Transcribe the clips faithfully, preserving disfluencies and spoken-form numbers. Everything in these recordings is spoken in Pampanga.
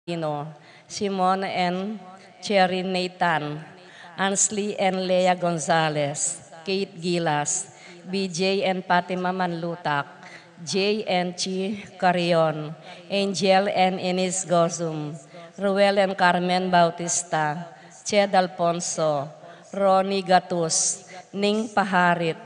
Aquino, Simon and Cherry Nathan, Ansley and Lea Gonzalez, Kate Gilas, B J and Fatima Manlutak, J and Chi Carrion, Angel and Enis Gozum, Ruel and Carmen Bautista, Ched Alfonso, Ronnie Gatus, Ning Paharit,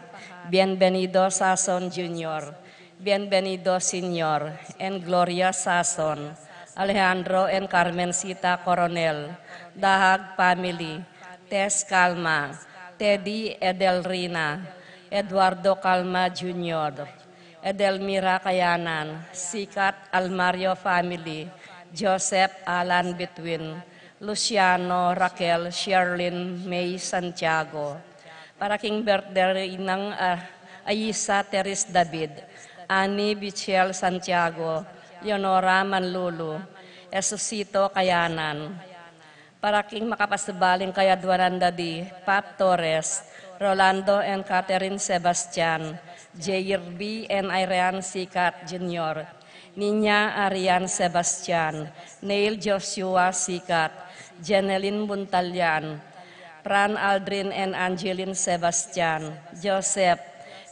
Bienvenido Sason Junior, Bienvenido Senior and Gloria Sason, Alejandro and Carmencita Coronel, Dahag family, Tess Calma, Teddy Edelrina, Eduardo Calma Junior, Edelmira Kayanan, Sikat Almario family, Joseph Alan Between, Luciano, Raquel, Sherlyn, May Santiago. Para king birthday nang, ah, Aisa Teres David, Annie Bichel Santiago, Leonora Manlulu, Esusito Kayanan. Para king makapasubaling kayadwanan da di Pat Torres, Rolando and Catherine Sebastian, Jair B and Irene Sikat Junior, Niña Arian Sebastian, Neil Joshua Sikat, Jeneline Buntalian, Fran Aldrin and Angeline Sebastian, Joseph,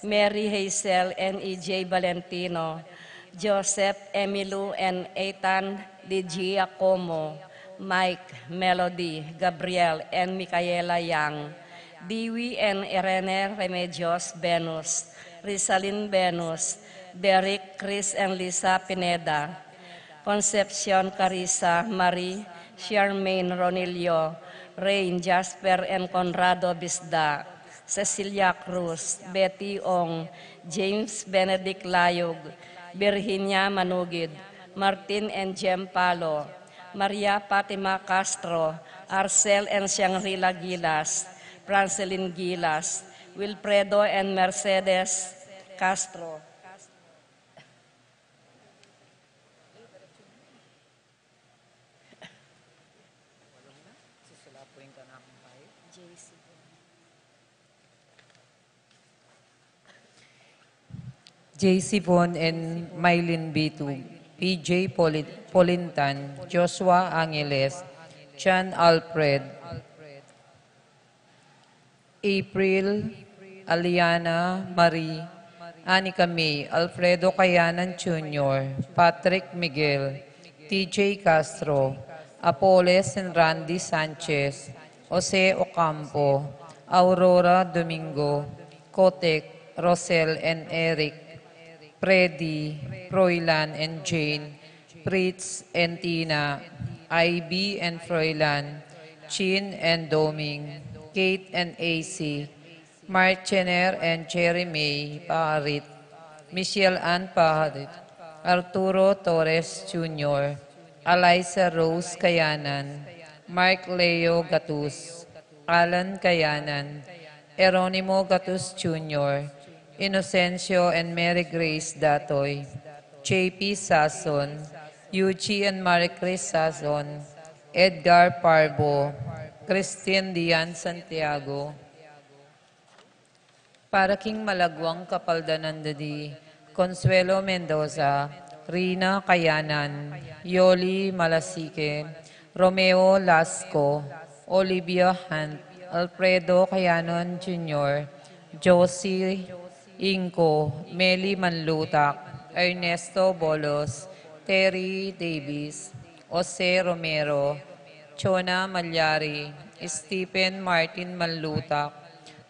Mary Hazel and E J Valentino, Joseph, Emilu and Ethan Di Giacomo, Mike, Melody, Gabriel and Micaela Yang, Dewey and Irene Remedios Venus, Rizalin Venus, Derek, Chris and Lisa Pineda, Concepcion Carissa, Marie, Charmaine Ronilio, Rain, Jasper and Conrado Bisda, Cecilia Cruz, Betty Ong, James Benedict Layug, Virginia Manugid, Martin and Jem Palo, Maria Fatima Castro, Arcel and Shangri-La Gilas, Francelin Gilas, Wilfredo and Mercedes Castro. J C Von and Mylene Bitug, P J Poli-, Polintan, Joshua Angeles, John Alfred, April, Aliana Marie, Anika May, Alfredo Kayanan Junior, Patrick Miguel, T J Castro, Apoles and Randy Sanchez, Jose Ocampo, Aurora Domingo, Kotek, Rosel and Eric, Freddy, Froilan and Jane, Fritz and Tina, Ivy and Froilan, Chin and Doming, Kate and A C, Mark Jenner and Jerry May Paharit, Michelle Ann Paharit, Arturo Torres Junior, Eliza Rose Kayanan, Mark Leo Gatus, Alan Kayanan, Jeronimo Gatus Junior, Inocencio and Mary Grace Datoy, J P Sason, Yuji and Marie Chris Sason, Edgar Parbo, Christine Dian Santiago. Para king malagwang kapaldanan da di Consuelo Mendoza, Rina Kayanan, Yoli Malasique, Romeo Lasco, Olivia Hunt, Alfredo Kayanan Junior, Josie Inco, Meli Manlutak, Ernesto Bolos, Terry Davis, Jose Romero, Chona Malyari, Stephen Martin Manlutak,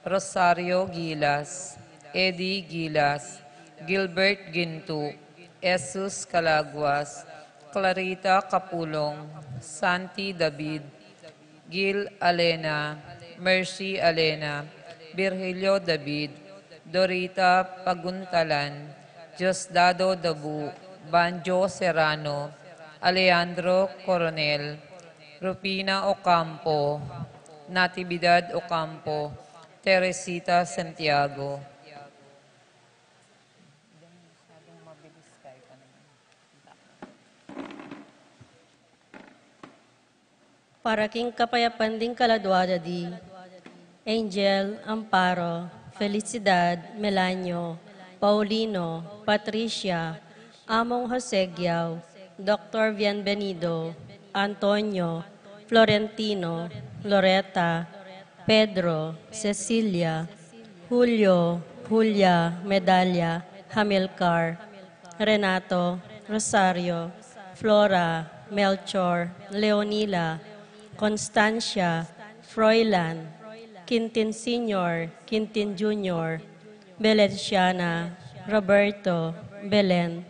Rosario Gilas, Eddie Gilas, Gilbert Gintu, Jesus Calaguas, Clarita Capulong, Santi David, Gil Alena, Mercy Alena, Virgilio David, Dorita Paguntalan, Diosdado Dabu, Banjo Serrano, Alejandro Coronel, Rufina Ocampo, Natividad Ocampo, Teresita Santiago. Para king kapayapan ding kaladua da di, Angel, Amparo, Felicidad, Melanio, Paulino, Patricia, Among Jose Giao, Doktor Bienvenido, Antonio, Florentino, Loreta, Pedro, Cecilia, Julio, Julia, Medalia, Hamilcar, Renato, Rosario, Flora, Melchor, Leonila, Constancia, Froilan, Quintin Senior, Quintin Junior, Belenciana, Roberto, Belen,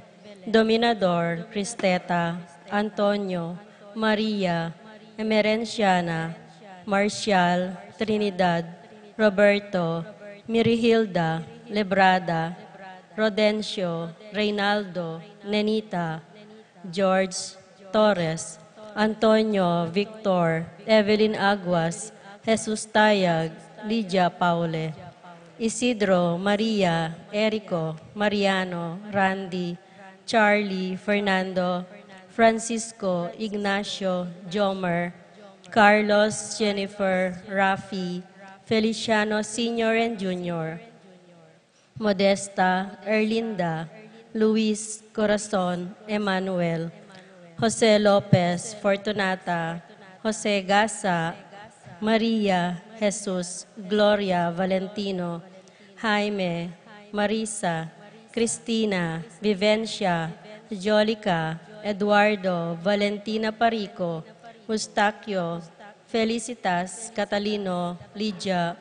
Dominador, Cristeta, Antonio, Maria, Emerenciana, Marcial, Trinidad, Roberto, Mirihilda, Lebrada, Rodencio, Reynaldo, Nenita, George, Torres, Antonio, Victor, Evelyn Aguas, Jesus Tayag, Lydia Paule, Isidro, Maria, Erico, Mariano, Randy, Charlie, Fernando, Francisco, Ignacio, Jomer, Carlos, Jennifer, Rafi, Feliciano Senior and Junior, Modesta, Erlinda, Luis, Corazon, Emmanuel, Jose Lopez, Fortunata, Jose Gasa, Maria, Jesus, Gloria, Valentino, Jaime, Marisa, Cristina, Vivencia, Jolica, Eduardo, Valentina Parico, Eustaquio, Felicitas, Catalino, Lydia,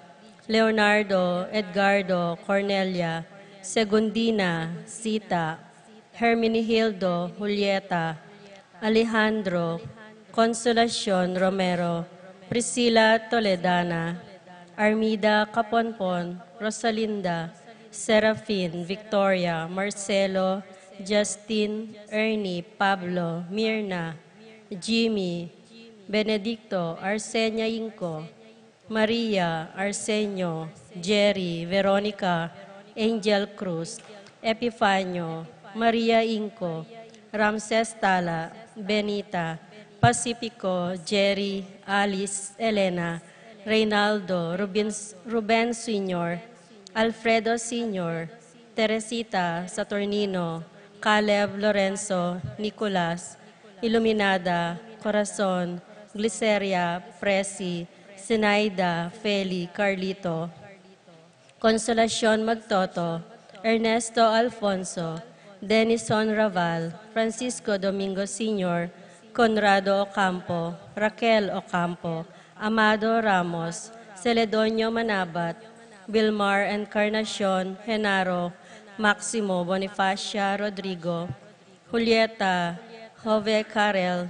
Leonardo, Edgardo, Cornelia, Segundina, Sita, Herminihildo, Julieta, Alejandro, Consolacion Romero, Priscila Toledana, Armida Caponpon, Rosalinda, Serafin, Victoria, Marcelo, Justin, Ernie, Pablo, Mirna, Jimmy, Benedicto, Arsenia Inco, Maria, Arsenio, Jerry, Veronica, Angel Cruz, Epifanio, Maria Inco, Ramses Tala, Benita, Pacifico, Jerry, Alice, Elena, Reynaldo, Rubens, Ruben Senior, Alfredo Senior, Teresita, Saturnino, Caleb, Lorenzo, Nicolas, Iluminada, Corazon, Gliceria, Presi, Sinaida, Feli, Carlito, Consolacion Magtoto, Ernesto Alfonso, Denison Raval, Francisco Domingo Senior, Conrado Ocampo, Raquel Ocampo, Amado Ramos, Celedonio Manabat, Vilmar Encarnacion, Genaro, Maximo, Bonifacia, Rodrigo, Julieta, Jove Carel,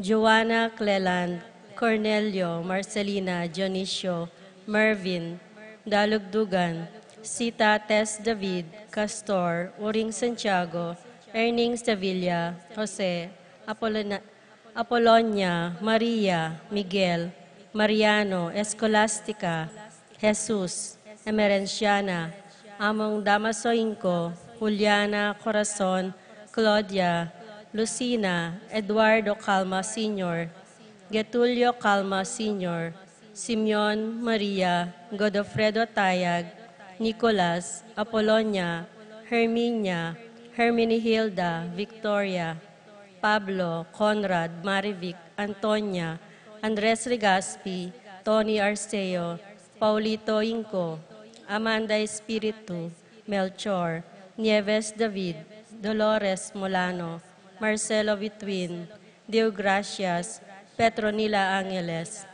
Joanna Cleland, Cornelio, Marcelina, Dionisio, Mervin, Dalugdugan, Sita, Tess, David, Castor, Uring, Santiago, Erning, Sevilla, Jose, Apolona-, Apolonia, Maria, Miguel, Mariano, Escolastica, Jesus, Emerenciana, Among Damaso Inco, Juliana, Corazon, Claudia, Lucina, Eduardo Calma Senior, Getulio Calma Senior, Simeon, Maria, Godofredo Tayag, Nicolas, Apolonia, Herminia, Herminihilda, Victoria, Pablo, Conrad, Marivic, Antonia, Andres Legaspi, Tony Arceo, Paulito Inco, Amanda Espiritu, Melchor, Nieves David, Dolores Molano, Marcelo Vitwin, Deo Gracias, Petronila Angeles,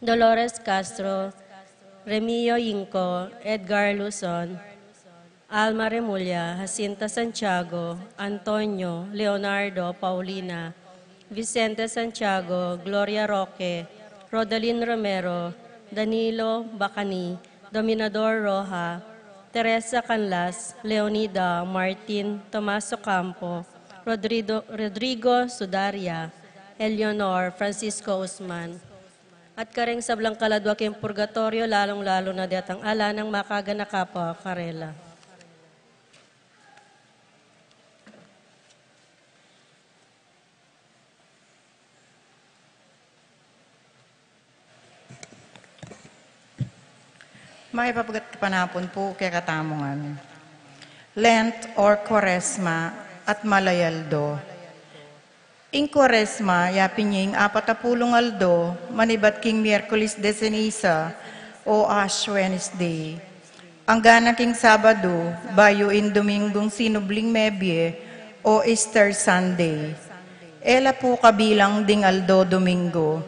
Dolores Castro, Remio Inco, Edgar Luzon, Alma Remulla, Jacinta Santiago, Antonio, Leonardo, Paulina, Vicente Santiago, Gloria Roque, Rodalyn Romero, Danilo Bacani, Dominador Roja, Teresa Canlas, Leonida, Martin, Tomas Ocampo, Rodrigo, Rodrigo Sudaria, Eleanor, Francisco Usman, at kareng sablang kaladwa king purgatorio, lalung-lalu na detang ala nang makaganaka pa karela. Mayap a pagkatipanapun pu kekatamu ngan. Lent or Kuaresma at Malayaldo. Ing Kuaresma, yapin ya ing apat a pulung aldo, manibat king Miyerkules de Ceniza o Ash Wednesday, angga na king Sabadu, bayu ing Domingung sinubling mebie o Easter Sunday. E la pu kabilang ding aldo Domingo.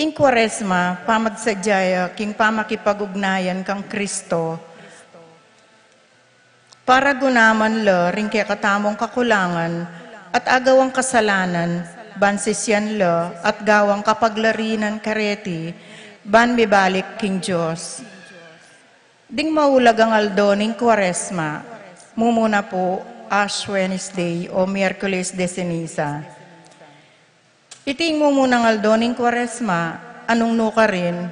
Ing Kuaresma, pamagsadya ya king pamakipag-ugnayan kang Kristo, para gunaman la ring kekatamung kakulangan at agawang kasalanan, ban sisian la at gawang kapaglarinan kareti, ban mibalik king Dios. Ding maulagang aldo ning Kuaresma, mumuna pu Ash Wednesday o Miyerkules de Ceniza. Iting mumunang aldo ning Kuaresma, a nung nukarin,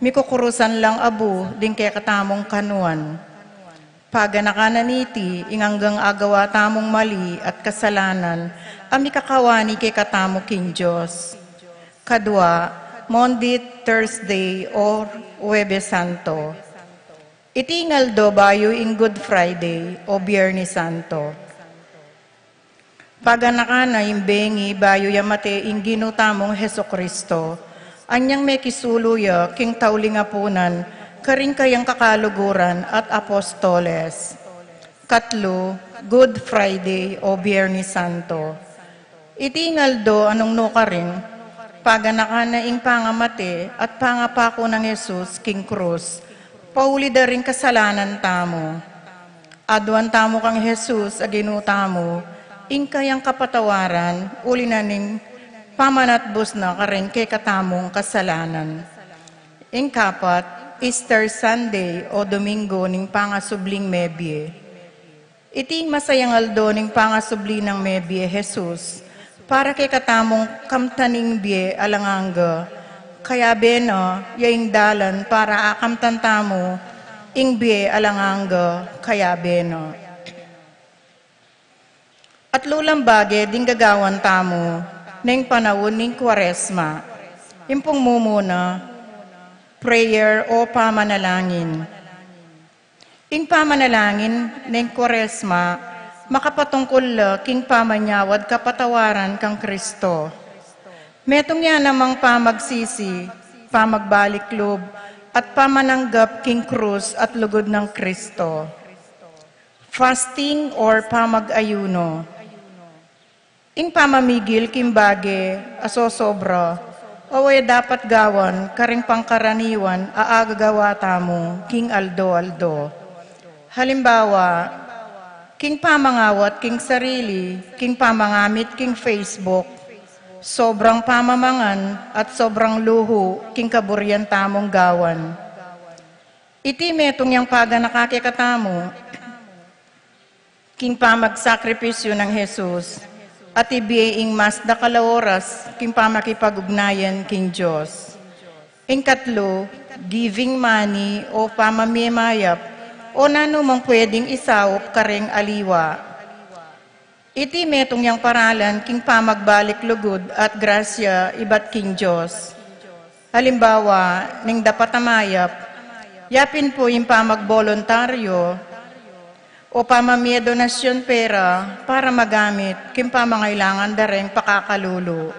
mikukurusan lang abu ding kekatamung kanuan. Paganakan na niti ing anggang agawa tamung mali at kasalanan a mikakawani kekatamu king Dios. Kadwa, Maundy Thursday or Huwebes Santo. Iti ing aldo bayu ing Good Friday o Biernes Santo. Paganakan na ing bengi bayu ya mate ing Ginu tamung Jesucristo, anyang mekisulu ya king tauling apunan karing kayang kakaluguran at apostoles. Katlu, Good Friday o Biernes Santo. Iti ing aldo a nung nukarin, paganakan na ing pangamate at pangapaku nang Jesus king krus, pauli da ring kasalanan tamu. Aduan tamu kang Jesus a Ginu tamu ing kayang kapatawaran, uli na ning pamanatbus na karing kekatamung kasalanan. Ing kapat, Easter Sunday o Domingo ning Pangasubling Mebie. Iti ing masayang aldo ning pangasubli nang mebie Jesus, para kekatamung kamtan ing bie alang angga, kayabe na ya ing dalan para akamtan tamu ing bie alang angga, kayabe na. Atlu lang bage ding gagawan tamu neng panaun ning Kuaresma. Ing pung mumuna, prayer o pamanalangin. Ing pamanalangin neng Kuaresma, makapatungkul la king pamanyawad kapatawaran kang Kristo. Metung ya namang pamagsisi, pamagbalik lub, at pamananggap king krus at lugud nang Kristo. Fasting or pamag-ayuno. Ing pamamigil king bage a sosobra o e dapat gawan karing pangkaraniwan a agagawa tamu king aldo-aldo. Halimbawa, king pamangawat king sarili, king pamangamit king Facebook, sobrang pamamangan at sobrang luhu king kaburian tamung gawan. Iti metung yang paganaka kekatamu king pamagsakripisyu nang Jesus, at ibie ing mas dakal a oras king pamakipag-ugnayan king Dios. Ing katlu, giving money o pamamie mayap o nanumang pwedeng isaup kareng aliwa. Iti metung yang paralan king pamagbalik lugud at grasya ibat king Dios. Halimbawa ning dapat a mayap, yapin pu ing pamagboluntaryo, O pamamie donasyun pera para magamit king pamangailangan da reng pakakalulu.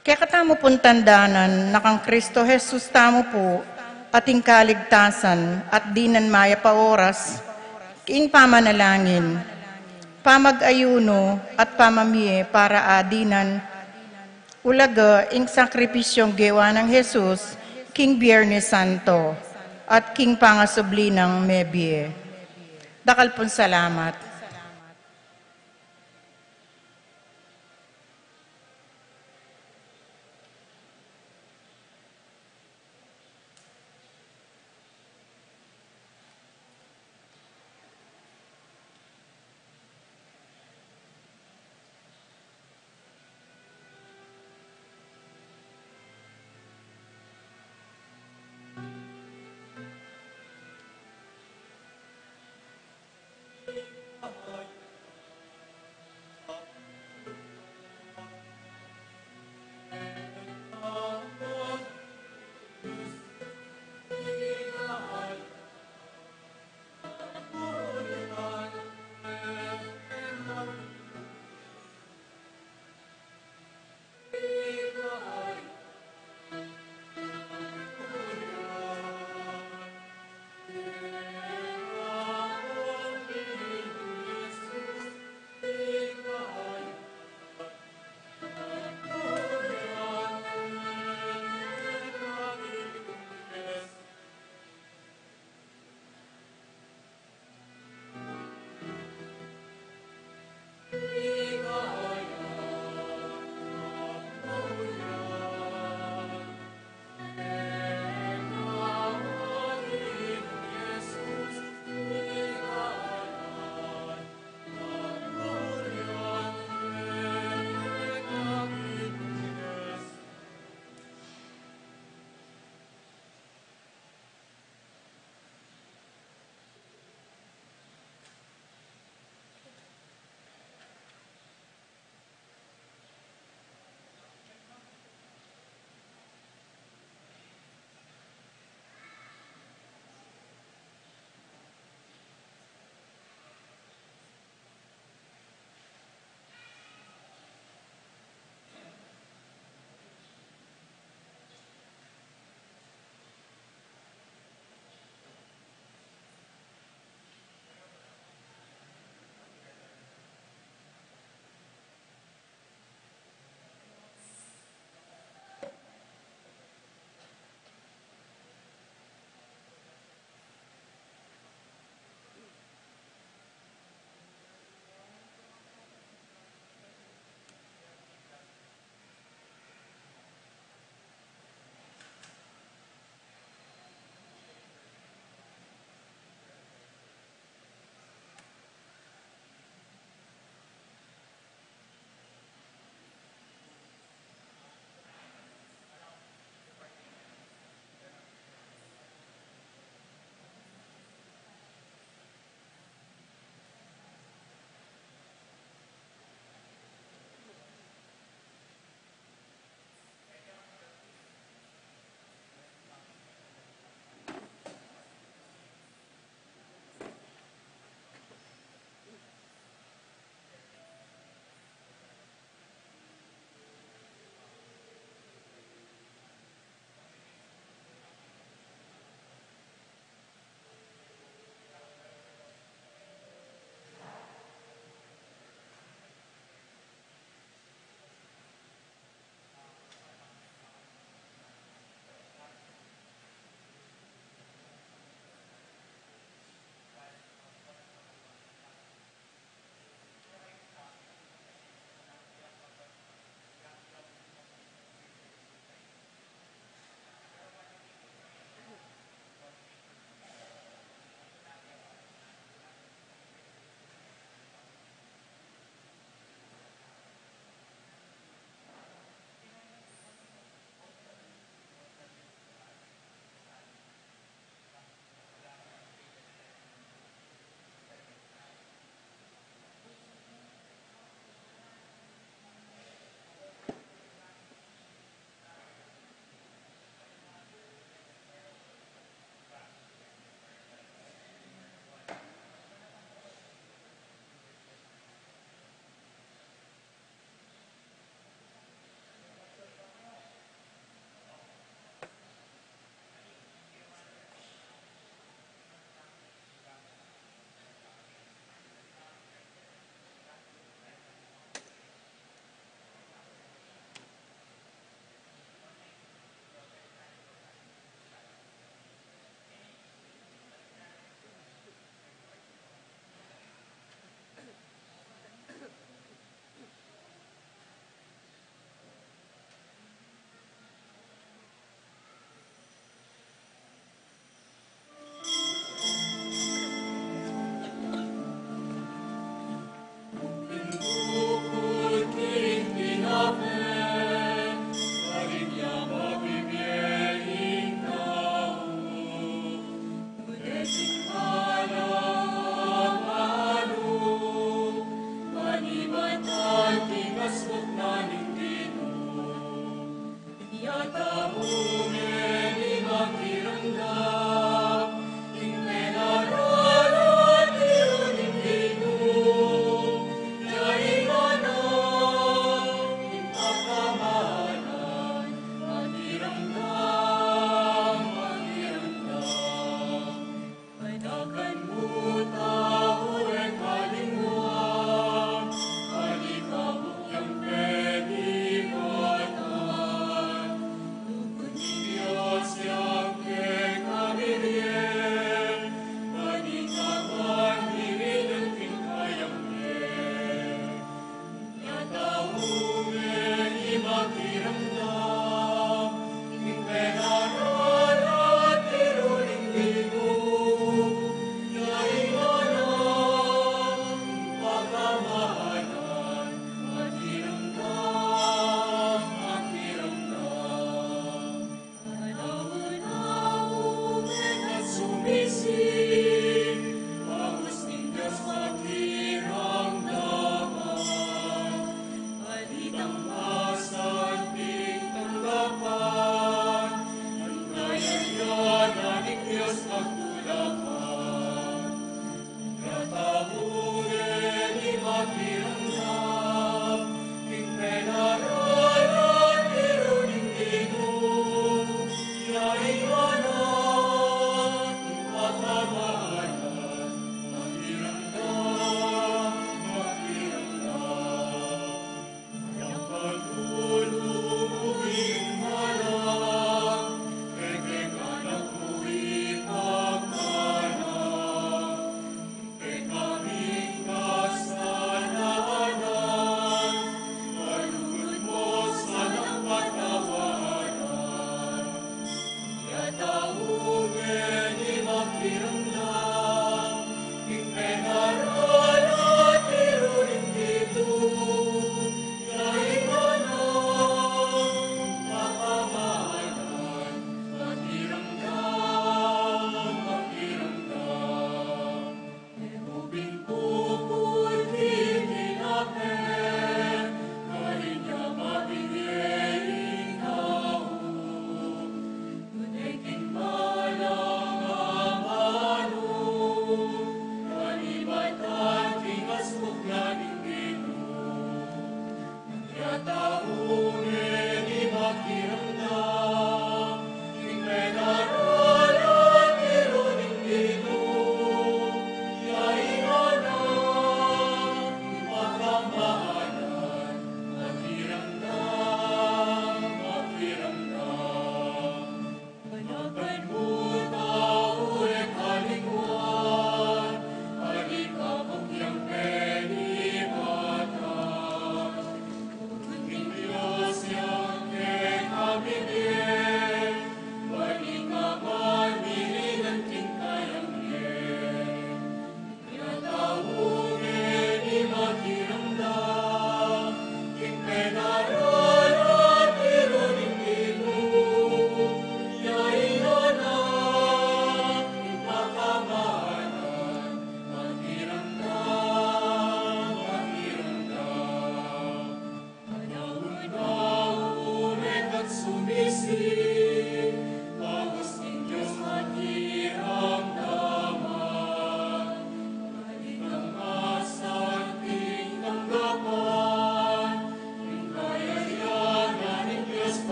Kekatamu pung tandanan na kang Kristo Jesus tamu pu ating kaligtasan at dinan mayap a oras king pamanalangin, pamag-ayunu at pamamie para adinan ulaga ing sakripisyung gewa nang Jesus king Biernes Santo at king pangasubli nang mebie. Dakal pung salamat.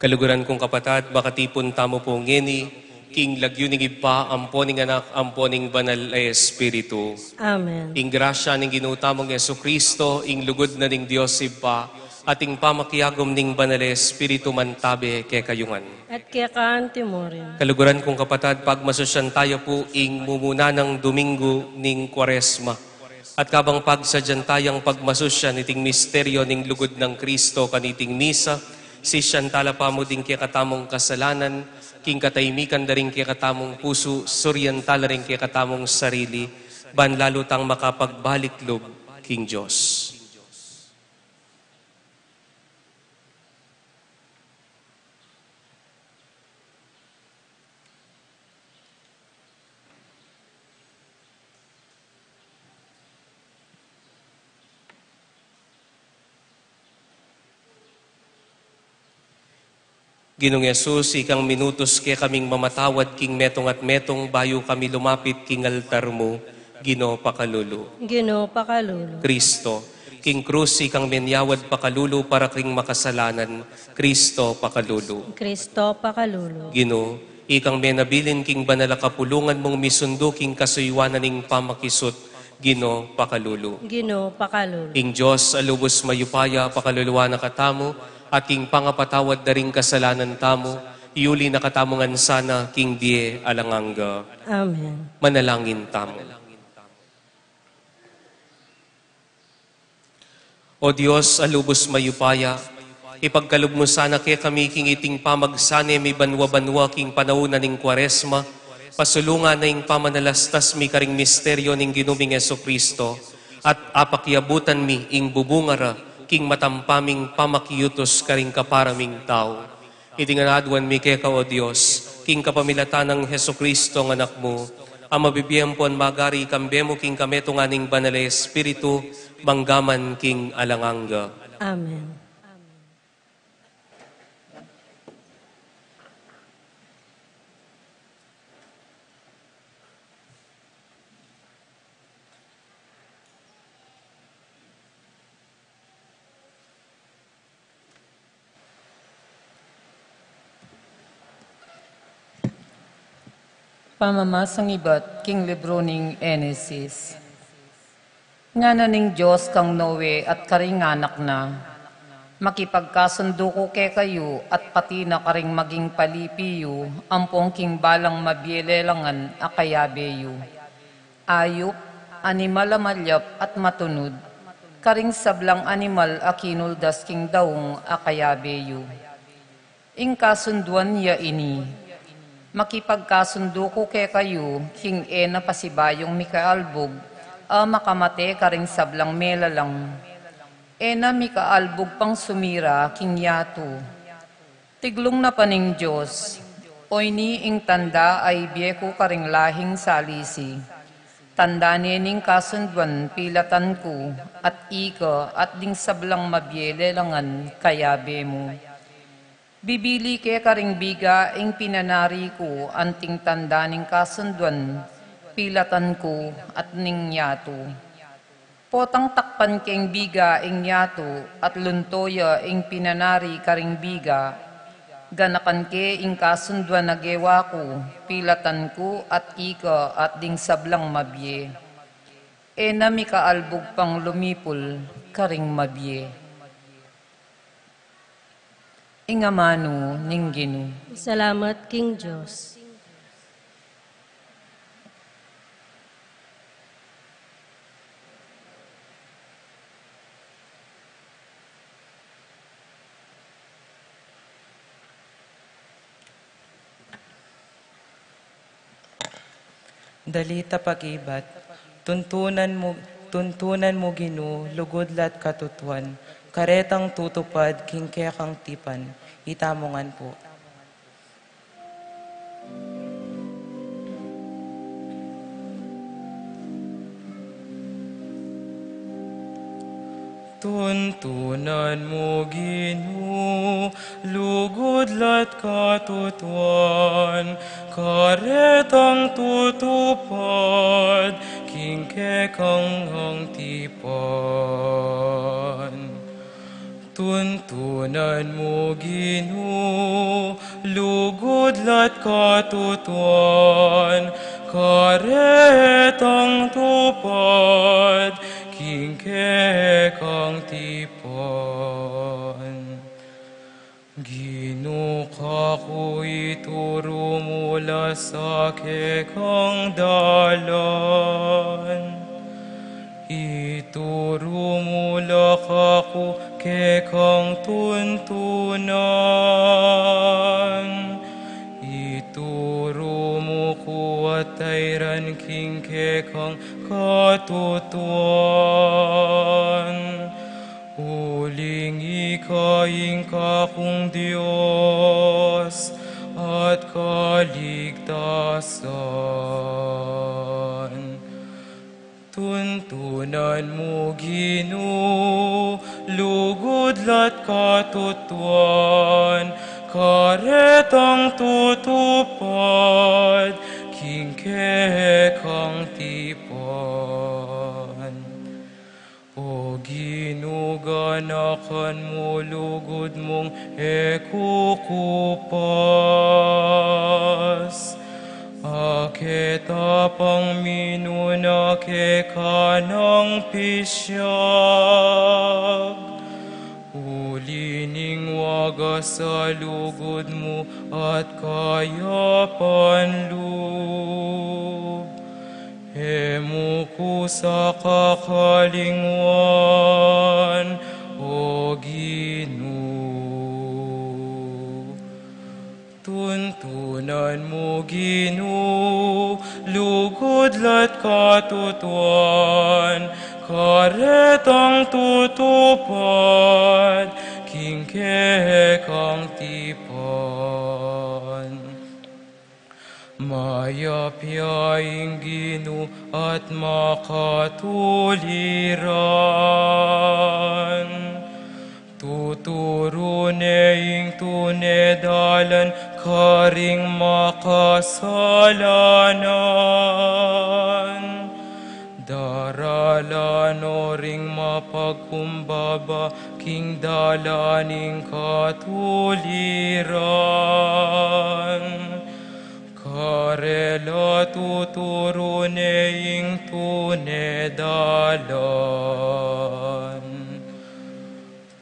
Kaluguran kung kapatad, makatipun tamu pu ngeni king lagyu ning Ibpa, ampo ning Anak, ampo ning Banal a Espiritu. Amen. Ing grasya ning Ginu tamung Jesucristo, ing lugud na ning Dios Ibpa, at ing pamakiagum ning Banal a Espiritu mantabe kekayu ngan. At keka antimurin. Kaluguran kung kapatad, pagmasusyan taya pu ing mumuna nang Domingo ning Kuaresma. At kabang pagsadyan tayang pagmasusyan iting misteryo ning lugud nang Kristo kaniting misa, sisyan tala pa mu ding kekatamung kasalanan, king katahimikan da ring kekatamung pusu, suryan tala ring kekatamung sarili, ban lalu tang makapagbalik lub king Dios. Ginung Jesus, ikang minutus kekaming mamatawad king metung at metung bayu kami lumapit king altar mu, Ginu pakalulu. Ginu pakalulu. Kristo, king krus ikang menyawad pakalulu para king makasalanan, Kristo pakalulu. Kristo pakalulu. Ginu, ikang menabilin king banal a kapulungan mung misundu king kasuyuanan ning pamakisut, Ginu pakalulu. Ginu pakalulu. Ing Dios a lubus mayupaya pakaluluan na katamu, at king pangapatawad da ring kasalanan tamu, iuli na katamu ngan sana king bie alang angga. Amen. Manalangin tamu. O Dios a lubus mayupaya, ipagkalub mu sana kekami king iting pamagsane mibanwa-banwa king panaun na ning Kuaresma, pasulungan na ing pamanalastas mi karing misteryo ning Ginu ming Jesucristo, at apakiabutan mi ing bubunga ra king matampa ming pamakiutus karing kapara ming tau. Iti ngan aduan mi keka, O Dios, king kapamilatan nang Jesucristo nga Anak mu, a mabibie ampon magari kambe mu king kametungan ning Banal a Espiritu, mangga man king alang angga. Amen. Pamamasang ibat king libru ning Henesis. Ngana ning Dios kang Noe at karing anak na, makipagkasundu ku kekayu at pati na karing maging palipi yu ampong king balang mabie lelangan a kayabe yu. Ayup, animal a malyap at matunud, karing sablang animal a kinuldas king daung a kayabe yu. Ing kasunduan ya ini, makipagkasundu ku kekayu king e na pasibayung mikaalbug a makamate karing sablang melalang. E na mikaalbug pang sumira king yatu. Tiglung na pa ning Dios, o ini ing tanda a ibie ku karing lahing salisi. Tanda ne ning kasunduan pilatan ku, at ika at ding sablang mabie lelangan kayabe mu. Bibili ke karing biga ing pinanari ku anting tanda ning kasunduan pilatan ku at ning yatu. Potang takpan keng biga ing yatu at lunto ya ing pinanari karing biga, ganakan ke ing kasunduan a gewa ku pilatan ku at ika at ding sablang mabie. E na mikaalbug pang lumipul karing mabie. Ing amanu ning Ginu. Salamat king Dios. Dalita pagibat. Tuntunan mu, tuntunan mu Ginu, lugud la't katutuan, karetang tutupad king kekang tipan. Itamu ngan pu. Tuntunan mu Ginu, lugud la't katutuan, karetang tutupad king kekang tipan. Tuntunan mu, Ginu, lugud la't katutuan, karetang tupad king kekang tipan. Ginu, kaku ituru mu la sa kekang dalan. Ituru mu la kaku kekang tuntunan. Ituru mu ku at tairan king kekang katutuan. Uling ika ing kakung Dios at kaligtasan. Tuntunan mu, Ginu, lugud la't katutuan, karetang tutupad king kekang tipan. O Ginu, ganakan mu lugud mung e kukupas. Aketa pang minuna keka nang pisyag. Uli ning wagas a lugud mu at kayapan lub. E mu ku sa kakalingwan, O Ginu. Tuntunan mu, Ginu, lugud la't katutuan, karetang tutupad king kekang tipan. Mayap ya ing Ginu at makatuliran. Tuturu ne ing tune dalan karing makasalanan. Daralan no ring mapagkumbaba king dalan ning katuliran. Karela tuturu ne ing tune dalan.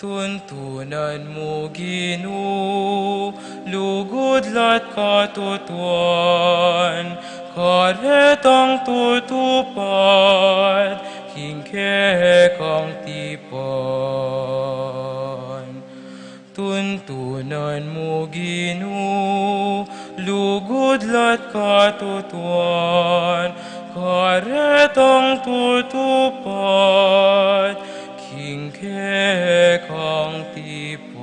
Tuntunan mu, Ginu, lugud la't katutuan, karetang tutupad king kekang tipan. Tuntunan mu, Ginu, lugud la't katutuan, karetang tutupad king kekang tipan.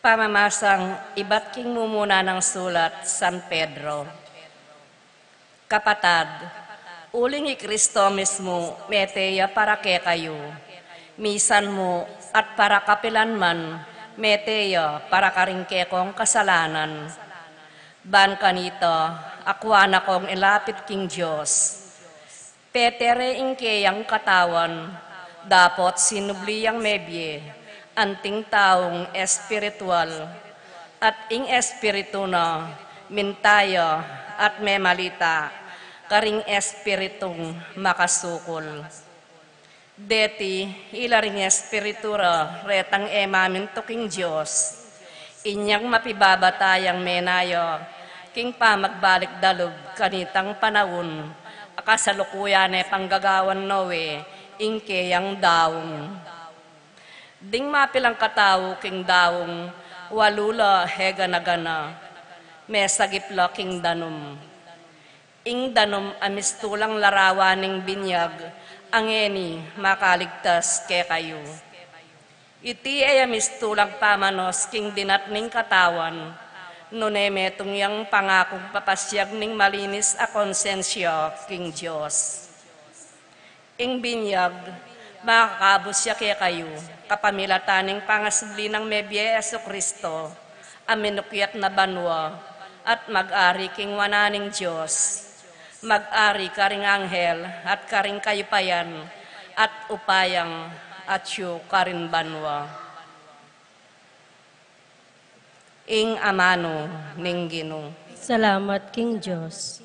Pamamasang ibat king mumuna nang sulat San Pedro. Kapatad, uling i Kristo mismu mete ya para kekayu, misan mu at para kapilan man mete ya para karing kekong kasalanan. Ban kanita, akua na kong ilapit king Dios. Petere ing keyang katawan, dapot sinubli yang mebie, anting taung espiritual, at ing Espiritu na minta ya at memalita karing espiritung makasukul. Deti ila ring espiritu ra retang e mamintu king Dios. Inyang mapibabata yang menaya king pamagbalik da lub kanitang panaun a kasalukuyan ne panggagawan Noe ing keyang daung. Ding mapilang katau king daung, walu la e gana-gana, mesagip la king danum. Ing danum a mistulang larawan ning binyag a ngeni makaligtas kekayu. Iti e ya mistulang pamanos king dinat ning katawan, nune metung yang pangakung papasiag ning malinis a konsensya king Dios. Ing binyag, makakabus ya kekayu, kapamilatan ning pangasubli nang mebie Jesucristo, a minukyat na banua, at mag-ari king wanan ning Dios. Mag-ari karing anghel, at karing kayupayan, at upayang atyu karin banua. Ing amanu ning Ginu. Salamat king Dios.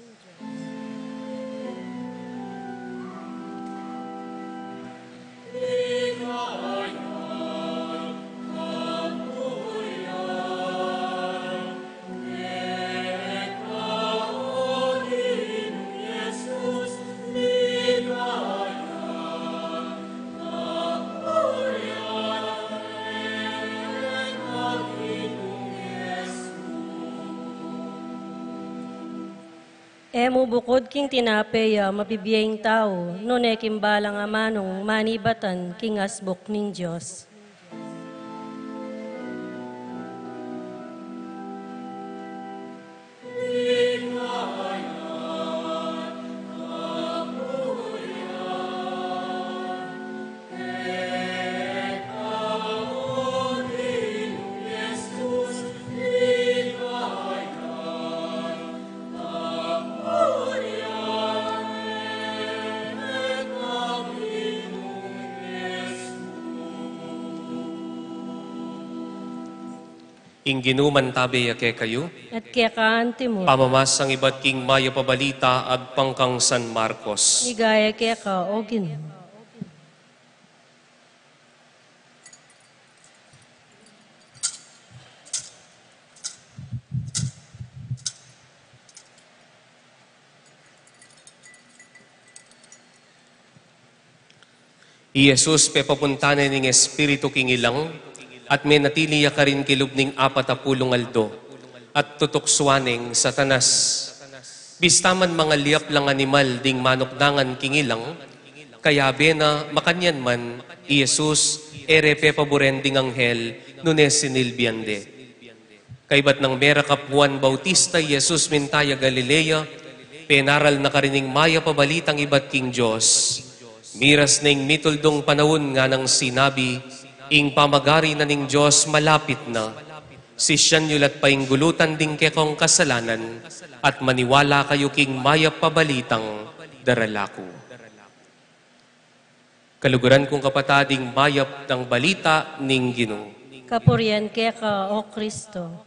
E mu bukud king tinape ya mabibie ing tau, nune king balang amanung manibatan king asbuk ning Dios. Ing Ginu mantabe ya kekayu. At keka antimu. Pamamasang ibat king Mayap a Balita agpang kang San Marcos. Ligaya keka, O Ginu. I Jesus pepapunta ne ning espiritu king ilang, at menatili ya karin kilub ning apat a pulung aldo, at tutuksuan neng Satanas. Bista man mangalyap lang animal ding manukdangan king ilang, kayabe na makanyan man i Jesus e re pepaburen ding anghel nune sinilbian de. Kaybat nang merakap Juan Bautista i Jesus minta ya Galilea, penaral na karin ing Mayap a Balitang ibat king Dios. Miras na ing mituldung panaun nganang sinabi, ing pamagari na ning Dios malapit na. Sisian yu la't painggulutan ding kekong kasalanan, at maniwala kayu king Mayap a Balitang darala ku. Kaluguran kung kapatad, ing Mayap a Balita ning Ginu. Kapurian keka, O Kristo.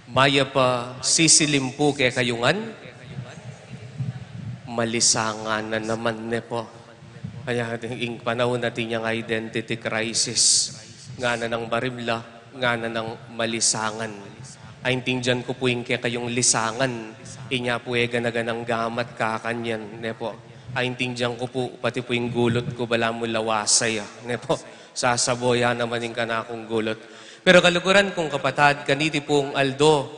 Mayap a sisilim pu kekayu ngan. Malisangan na naman ne pu. Kaya ing panaun atin yang identity crisis. Ngana nang baribla, ngana nang malisangan. Aintindian ku pu ing kekayung lisangan, inya pu e gana-ganang gamat kakanyan, ne pu. Aintindian ku pu, pati pu ing gulut ku balamu lawasa ya, ne pu. Sasabo ya naman ing kanakung gulut. Pero kaluguran kung kapatad, kaniti pung aldo,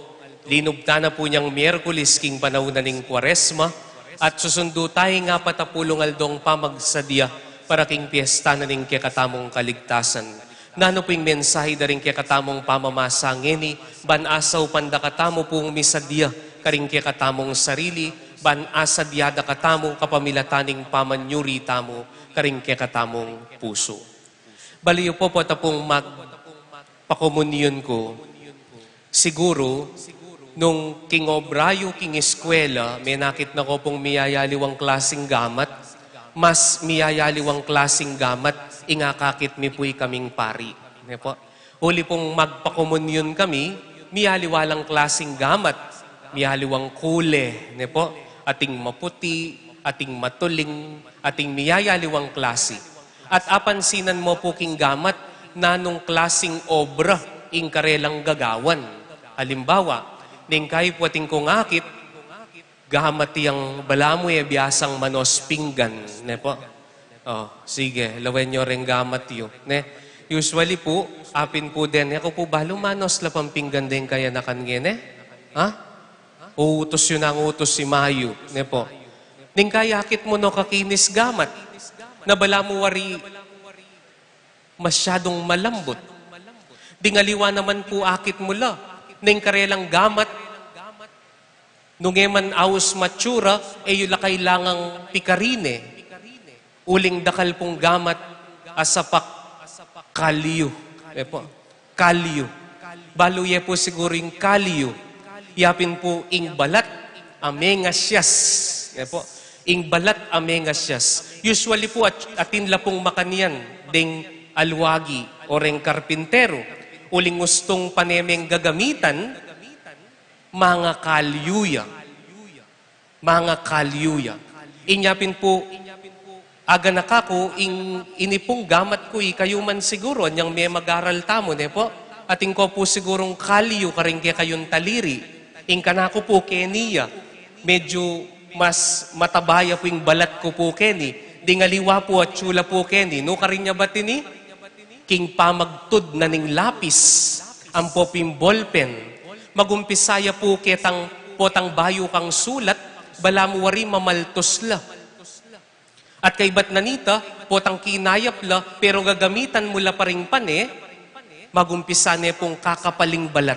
linubtan na pu neng Miyerkules king panaun na ning Kuaresma, at susundu taya ing apat a pulung aldong pamagsadya para king piesta na ning kekatamung kaligtasan. Nanu pu ing mensahe da ring kekatamung pamamasa ngeni, ban asaupan da katamu pung misadya karing kekatamung sarili, ban asadya da katamu kapamilatan ning pamanyuri tamu karing kekatamung pusu. Bale yu pu, pota pung magpakomunyon ku. Siguru, nung king obra yu king eskwela, menakit na ko pung miyayaliwang klasing gamat, mas miyayaliwang klasing gamat ing akakit mi pu ikaming pari. Ne pu? Uli pung magpakomunyon kami, miyaliwa lang klasing gamat, miyaliwang kule, ne pu? Ating maputi, ating matuling, ating miyayaliwang klasi. At apansinan mo pu king gamat, nanung klasing obra ing karelang gagawan. Halimbawa, neng kayi pu atin kung akit, gamat yang balamu e biasang manos pinggan, ne pu? O, sige, lawen yu reng gamat yu, ne? Usually pu, apin pu deng, e ku pu balu manos la pang pinggan deng kayanakan ngeni, ne? Ha? Utus yu nang utus i mayu, ne pu? Ning kayakit mu no kakinis gamat, na balamu wari masyadung malambut. Ding aliwa naman pu akit mu la, ning karelang gamat, nung e man aus matsura, e yu la kailangang pikarine. Uling dakal pung gamat a sapak kalyu. E pu? Kalyu. Balu ye pu siguru ing kalyu. Yapin pu ing balat a mengasyas. E pu? Ing balat a mengasyas. Usually pu at-, atin la pung makanyan deng alwagi o reng karpinteru. Uling ustung pane meng gagamitan, mangakalyu ya. Mangakalyu ya. Inya pin pu, aganaka ku, ing, ini pung gamat ku, ikayu man siguru, anyang memag-aral tamu, ne pu? Atin ko pu sigurung kalyu karing kekayung taliri. Ing kanaku pu keni ya, medyu mas mataba ya pu ing balat ku pu keni. Ding aliwa pu atyu la pu keni. Nu karin ya ba tini? King pamagtud na ning lapis, ampo pin bolpen. Magumpisa ya pu ketang potang bayu kang sulat, balamu wari mamaltus la. At kaybat na nita, potang kinayap la, pero gagamitan mu la pa ring pane, magumpisa ne pung kakapal ing balat,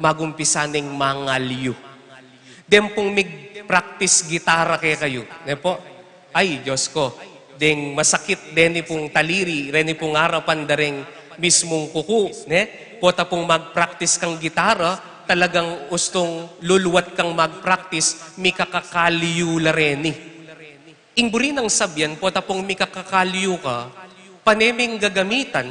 magumpisa neng mangalyu. Deng pung mig-practice gitara kekayu, ne pu? Ay, Diyos ko, deng masakit deni pung taliri, reni pung arapan da reng mismung kuku, ne? Pota pung mag-practice kang gitara, talagang ustung luluwat kang mag-practice, mikakakalyu la reni. Ing buri nang sabian, pota pung mikakakalyu ka, pane meng gagamitan,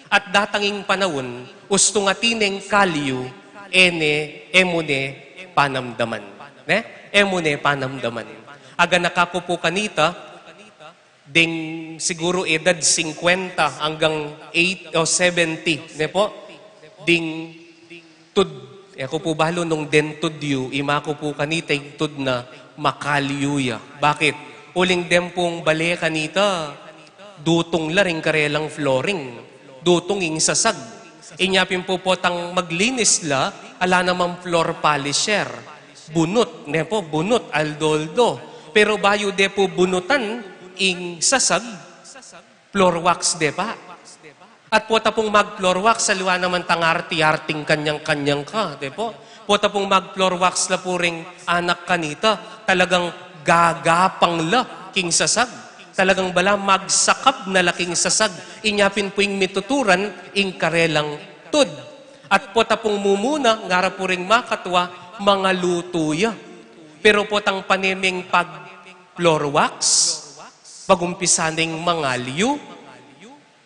at datang ing panaun, ustung atin neng kalyu, e ne, e mu ne panamdaman. Ne? E mu ne panamdaman. Aganaka ku pu kanita, deng siguru edad singkwenta anggang eight o seventy, ne pu? Ding tud, e ku pu balu nung deng tud yu, ima ku pu kanita ing tud na makalyu ya. Bakit? Uling deng pung bale kanita, dutung la ring karelang flooring, dutung ing sasag. Inya pin pu potang maglinis la, ala namang floor polisher. Bunut, ne pu, bunut, aldo-aldo. Pero bayu de pu bunutan ing sasag, floor wax de pa. At pota pung mag-floor wax, aliwa naman tang arti-arting kanyang-kanyang ka, de pu? Pota pung mag-floor wax la pu ring anak kanita, talagang gagapang la king sasag. Talagang bala magsakab na la king sasag. Inya pin pu ing mituturan, ing karelang tud. At pota pung mumuna, ngara pu ring makatwa, mangalutu ya. Pero potang pane meng pag-floor wax, magumpisa neng mangalyu,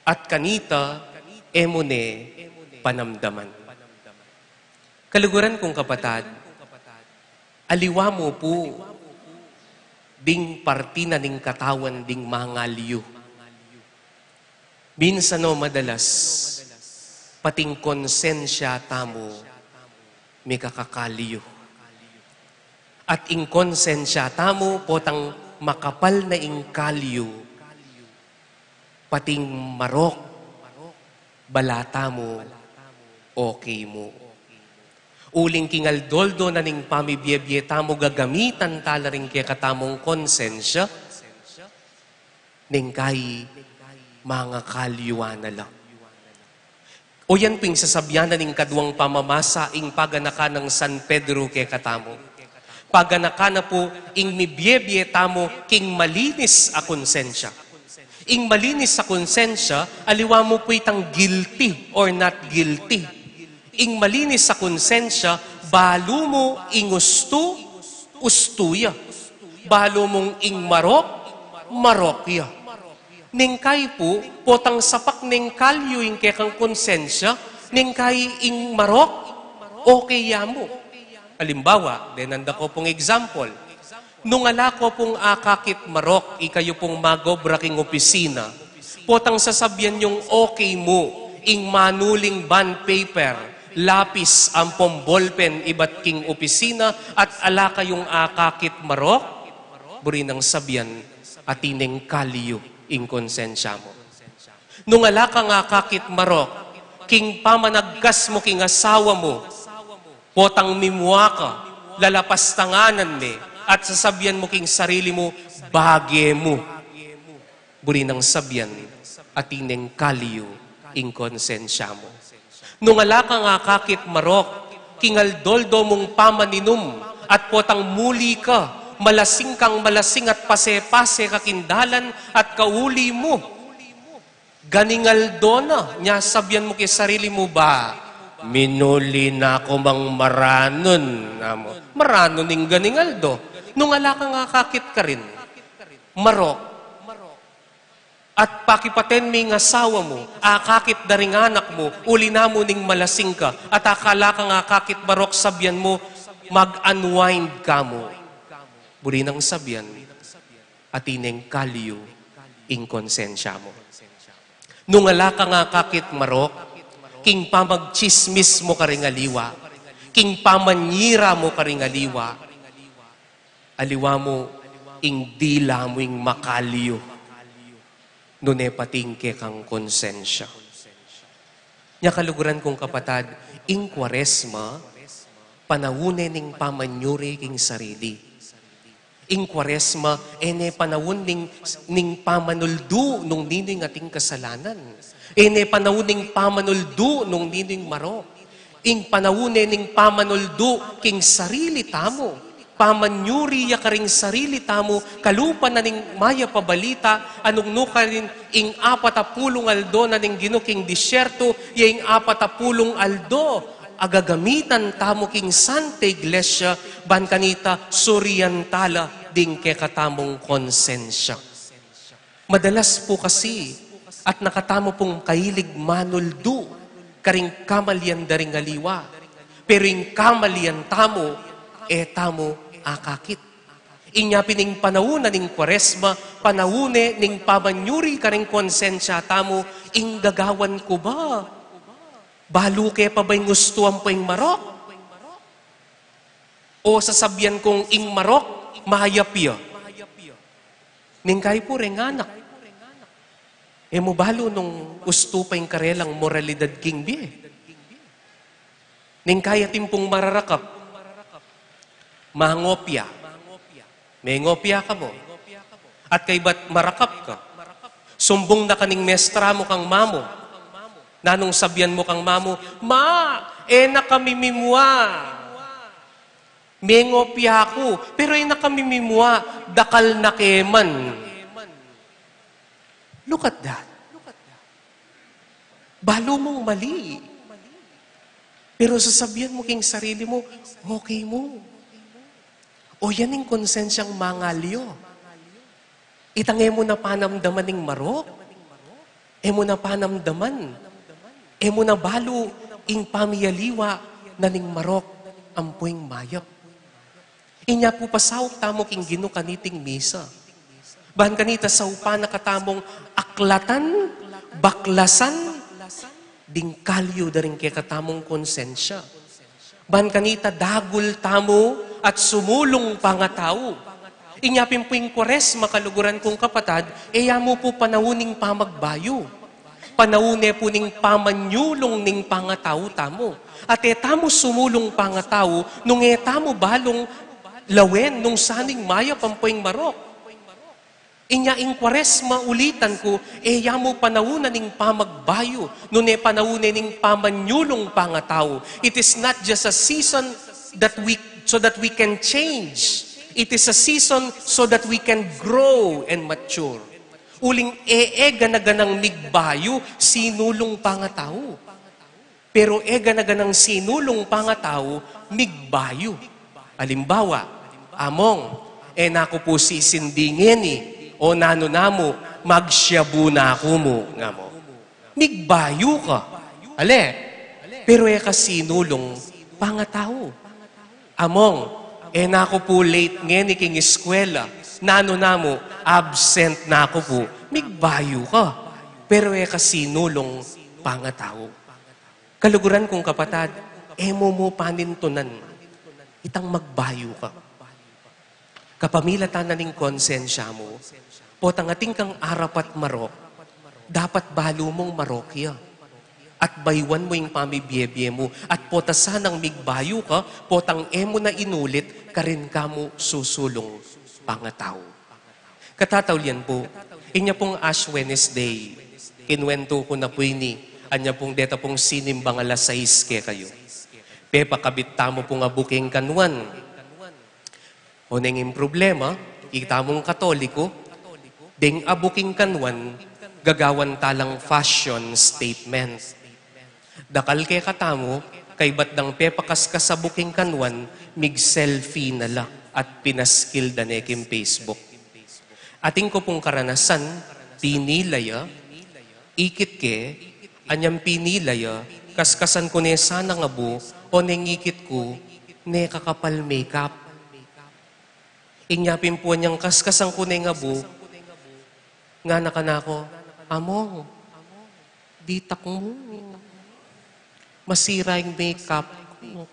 at kanita, e mu ne panamdaman. Kaluguran kung kapatad, aliwa mu pu ding parti na ning katawan ding mangalyu. Minsan o madalas, pating konsensya tamu mikakakalyu. At ing konsensya tamu, potang makapal na ing kalyu, pating marok, bala tamu, okay mu. Uling king aldo-aldo na ning pamibie-bie tamu, gagamitan ta la ring kekatamung konsensya, neng kai mangakalyu na la. O yan pu ing sasabian na ning kaduang pamamasa, ing paganakan nang San Pedro kekatamu. Paganakan na pu ing mibie-bie tamu king malinis a konsensya. Ing malinis a konsensya, aliwa mu pu itang guilty or not guilty. Ing malinis a konsensya, balu mu ing ustu, ustu ya. Balu mung ing marok, marok ya. Neng kai pu, potang sapak neng kalyu ing kekang konsensya, neng kai ing marok, okay ya mu. Alimbawa, denanda ko pung example. Nung ala ko pung akakit marok, ikayu pung mag-obra king opisina, potang sasabian yung okay mu, ing manuling bond paper, lapis, ampong ballpen, ibat king opisina, at ala kayung akakit marok, buri nang sabian, atin neng kalyu. ing konsensya mu. Nung ala kang akakit marok king pamanagkas mu king asawa mu, potang mimua ka, lalapastanganan me, at sasabian mu king sarili mu, bage mu. Buri nang sabian, atin neng kaliyu ing konsensya mu. Nung ala kang akakit marok king aldo-aldo mung pamaninum, at potang muli ka, malasing kang malasing at pase-pase ka king dalan at kauli mu, ganing aldo na, nya sabian mu king sarili mu, ba, minuli na ku mang maranun, nga mu. Maranun ing ganing aldo. Nung ala kang akakit karin marok, at pakipaten me ing asawa mu, akakit da ring anak mu, uli na mu ning malasing ka, at akala kang akakit marok, sabian mu, mag-unwind ka mu. Buri nang sabian, atin neng kaliyu ing konsensya mu. Nung ala kang akakit marok king pamagtsismis mu karing aliwa, king pamanyira mu karing aliwa, aliwa mu ing dila mu ing makaliyu, nune pati ing kekang konsensya. Nya kaluguran kung kapatad, ing Kuaresma, panaun ne ning pamanyuri king sarili. Ing Kuaresma, e ne panaun ning, ning pamanuldu nung ninu ing ating kasalanan. E ne panaun ning pamanuldu nung ninu ing marok. Ing panaun ne ning pamanuldu king sarili tamu. Pamanyuri ya karing sarili tamu, kalupa na ning mayap a balita, a nung nukarin ing apat a pulung aldo na ning Ginu king disyerto, ya ing apat a pulung aldo a gagamitan tamu king Santa Iglesia, ban kanita surian tala ding kekatamung konsensya. Madalas pu kasi, atna katamu pung kailig manuldu karing kamalian da ring aliwa. Pero ing kamalian tamu, e tamu akakit. Inya pin ing panaun na ning Kuaresma, panaun ne ning pamanyuri karing konsensya tamu, ing gagawan ku ba, balu ke pa ba ing ustu ampo ing marok? O sasabian kung ing marok, mayap ya? Neng kayi pu reng anak, e mu balu nung ustu pa ing karelang moralidad king bie. Neng kayi atin pung mararakap, mangopya. Mengopya ka mu. At kaybat marakap ka. Sumbung na ka ning mestra mu kang mamu. Nanung sabian mu kang mamu, "Ma, e na kami mimua. Mengopya ku, pero e na kami mimua, dakal na ke man." Look at that. Balu mung mali. Pero sasabian mu king sarili mu, okay mu. O yan ing konsensyang mangalyo. Itang e mu na panamdaman ing marok. E mu na panamdaman. E mu na balu ing pamialiwa na ning marok ampo ing mayap. Inya pu pasaup tamu king Ginu kaniting misa. Ban kanita saupan na katamung aklatan, baklasan, ding kalyu da ring kekatamung konsensya. Ban kanita dagul tamu at sumulung pangatau. Inya pin pu ing Kuaresma, kaluguran kung kapatad, e ya mu pu panaun ning pamagbayu. Panaun ne pu ning pamanyulung ning pangatau tamu. At e tamu sumulung pangatau nung e tamu balung lawen nung sanu ing mayap ampo ing marok. Inya ing Kuaresma, ulitan ku, e ya mu panaun na ning pamagbayu, nune panaun ne ning pamanyulung pangatau. It is not just a season that we, so that we can change. It is a season so that we can grow and mature. Uling e, e gana-ganang migbayu, sinulung pangatau. Pero e gana-ganang sinulung pangatau, migbayu. Alimbawa, "Among, e na ku pu sisinding ngeni, o nanu na mu, magsyabu na ku mu," nga mu. Migbayu ka. Ale, pero e ka sinulung pangatau. "Among, e na ku pu late ngeni king eskwela, nanu na mu, absent na ku pu." Migbayu ka, pero e ka sinulung pangatau. Kaluguran kung kapatad, e mu mu panintunan itang magbayu ka. Kapamilatan na ning konsensya mu, Potang atin kang arapat marok, dapat balu mung marok ya. At bayuan mu ing pamibie-bie mu, at pota sanang migbayu ka, potang e mu na inulit karin kamu susulung pangatau. Katataulian pu, inya pung Ash Wednesday, kinuwentu ku na pu ini, anya pung deta pung sinimbang alas sais kekayu. Pepakabit tamu pung abu king kanwan. O neng ing problema, itamung Katoliko, deng abu king kanwan, gagawan talang fashion statement. Dakal kekatamu, kaybat dang pepakaskas abu king kanwan, mig-selfie na la at pinaskil da ne king Facebook. Atin ku pung karanasan, pinila ya, ikit ke, anyang pinila ya, kaskasan ku ne sanang abu, o neng ikit ku, ne kakapal makeup. Inya pin pu anyang kaskasan ku neng abu, ngana kanaku, "Among, ditak mu. Masira ing makeup ku."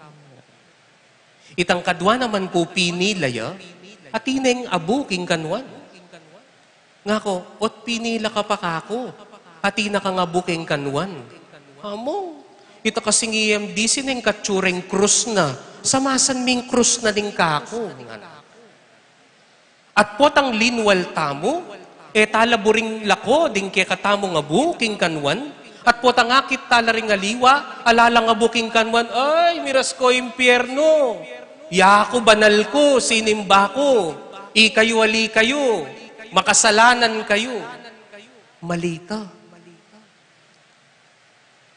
Itang kadwa naman pu pinila ya, atin neng abu king kanwan. Ngaku, "Ot pinila ka pa kaku, atin na kang abu king kanwan." "Among, ita kasing E M D C neng katsureng krus na, samasan ming krus na ning kaku," ngana. At potang linwal tamu, e tala buring lako ding kekatamung abu king kanwan, at potang akit tala ring aliwa, ala lang abu king kanwan, "Ay, miras ko impyernu! Yaku banal ku, sinimba ku, ikayu ali kayu, makasalanan kayu." Mali ta.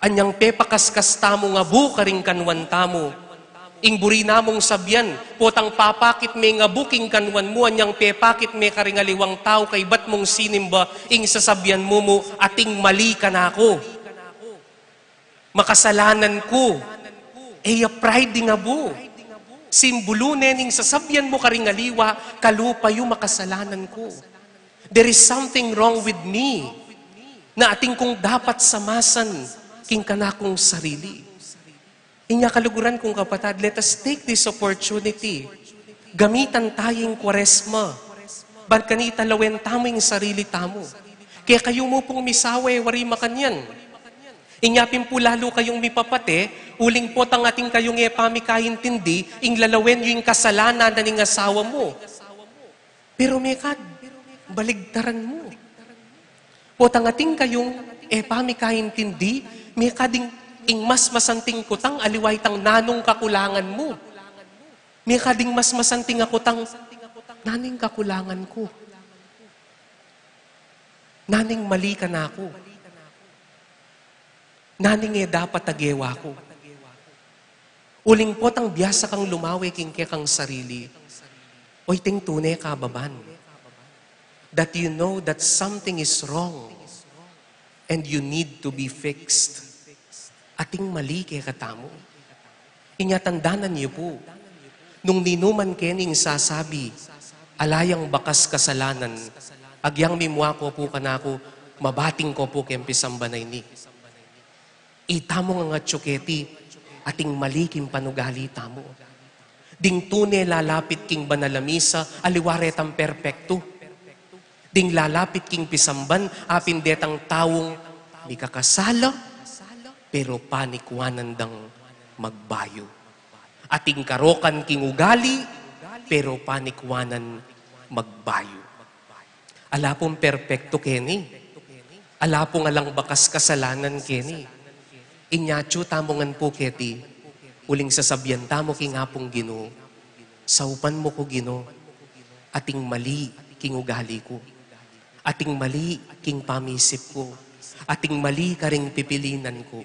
Anyang pepakaskas tamung abu karing kanwan tamu, ing buri namung sabian, potang papakit me ing abu king kanwan mu, anyang pepakit me karing aliwang tau kaybat mung sinimba, ing sasabian mu mu, "Ating mali kanaku. Makasalanan ku." E ya pride ing abu. Simbulu ne ning sasabian mu karing aliwa, "Kalupa yu, makasalanan ku. There is something wrong with me na atin kung dapat samasan king kanakung sarili." Inya kaluguran kung kapatad, let us take this opportunity. Gamitan taya ing Kwaresma ban kanita lawen tamu ing sarili tamu. Kekayu mu pung misawe, wari makanyan. Inya pin pu lalu kayung mipapate, uling potang atin kayung e pamikaintindi, ing lalawen yu ing kasalanan na ning asawa mu. Pero mekad, baligtaran mu. Potang atin kayung e pamikaintindi, mekad ing, ing mas masanting kutang aliwa itang nanung kakulangan mu. Mekad ing mas masanting a kutang, "Nanu ing kakulangan ku? Nanu ing mali kanaku? Nanu ing e dapat a gewa ku?" Uling potang biasa kang lumawe king kekang sarili, o iting tune kababan, that you know that something is wrong and you need to be fixed. Ating mali kekatamu. Inya tandanan yu pu, nung ninuman keni ing sasabi, "Ala yang bakas kasalanan, agyang mimua ko pu kanaku, mabating ko pu keng pisamban a ini." Itamu ngan atyu keti, ating mali king panugali tamu. Ding tune lalapit king banal a misa, aliwa retang perpektu. Ding lalapit king pisamban, apin detang taung mikakasala, pero panikwanan dang magbayu. Ating karokan king ugali, pero panikwanan magbayu. Ala pung perpektu keni. Ala pung alang bakas kasalanan keni. Inya atyu tamu ngan pu keti, uling sasabian tamu king Apung Ginu, "Saupan mu ku, Ginu, ating mali king ugali ku. Ating mali king pamisip ku. Ating mali karing pipilinan ku."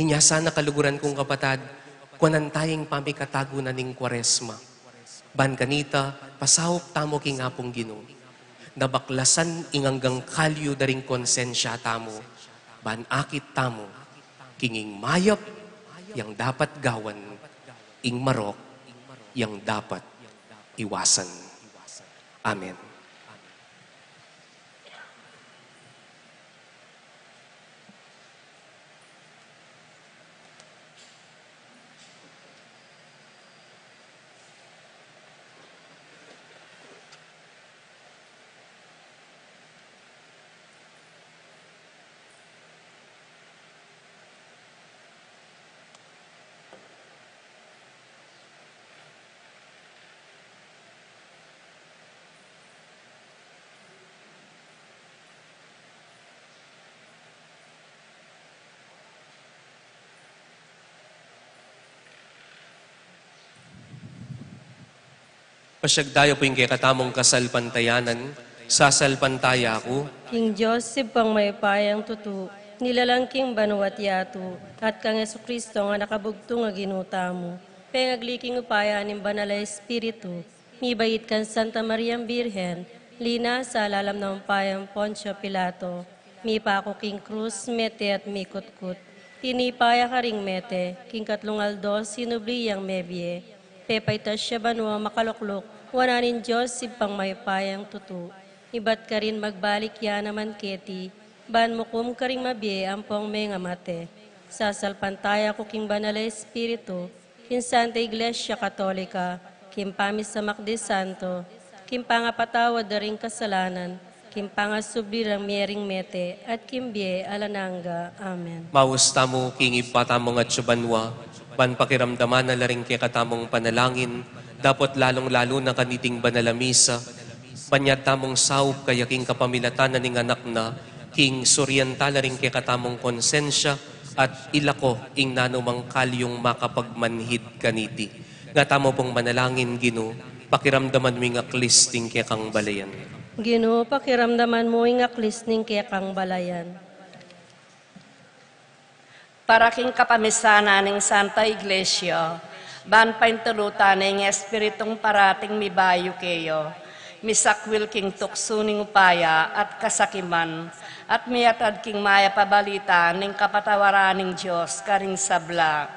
Inya sana, kaluguran kung kapatad, kuanan taya ing pamikatagu na ning Kwaresma. Ban kanita, pasaup tamu king Apung Ginu. Nabaklasan ing anggang kalyu da ring konsensya tamu. Ban akit tamu king ing mayap yang dapat gawan, ing marok yang dapat iwasan. Amen. Pasyagdayu pu ing kekatamung kasalpantayanan, sasalpantaya ku king Dios, Ibpang mayupayang tutu, nilalang king banua't yatu, at kang Jesucristo a anak a bugtung a Ginu tamu, pengagli king upaya ning Banal a Espiritu, mibait kang Santa Mariang Birhen, linasa lalam ning upayang Poncio Pilato, mipaku king krus, mete at mikutkut. Tinipa ya karing mete, king katlung aldo sinubli yang mebie. Pepaitas ya banua makalukluk wanan ning Dios Ibpang mayupayang tutu. Ibat karin magbalik ya naman keti, ban mukum karing mabie ampong mengamate. Sasalpantaya ku king Banal a Espiritu, king Santa Iglesia Katolika, king pamisamak de santo, king pangapatawad da ring kasalanan, king pangasubli rang mie ring mete, at king bie alang angga. Amen. Maus tamu king Ibpa tamung atsu banua, ban pakiramdaman na la ring kekatamung panalangin, dapot lalung-lalu na kaniting banal a misa, panyad tamung saup kaya king kapamilatan na ning Anak na, king surian ta la ring kekatamung konsensya, at ilako ing nanumang kalyung makapagmanhid kaniti. Nga tamu pung manalangin, Ginu, pakiramdaman mu ing aklis ning kekang balayan. Ginu, pakiramdaman mu ing aklis ning kekang balayan. Para king kapamisanan ning Santa Iglesia, ban paintulutan ning Espiritung parating mibayu keya, misakwil king tuksu ning upaya at kasakiman, at miatad king mayap a balita ning kapatawaran ning Dios karing sabla.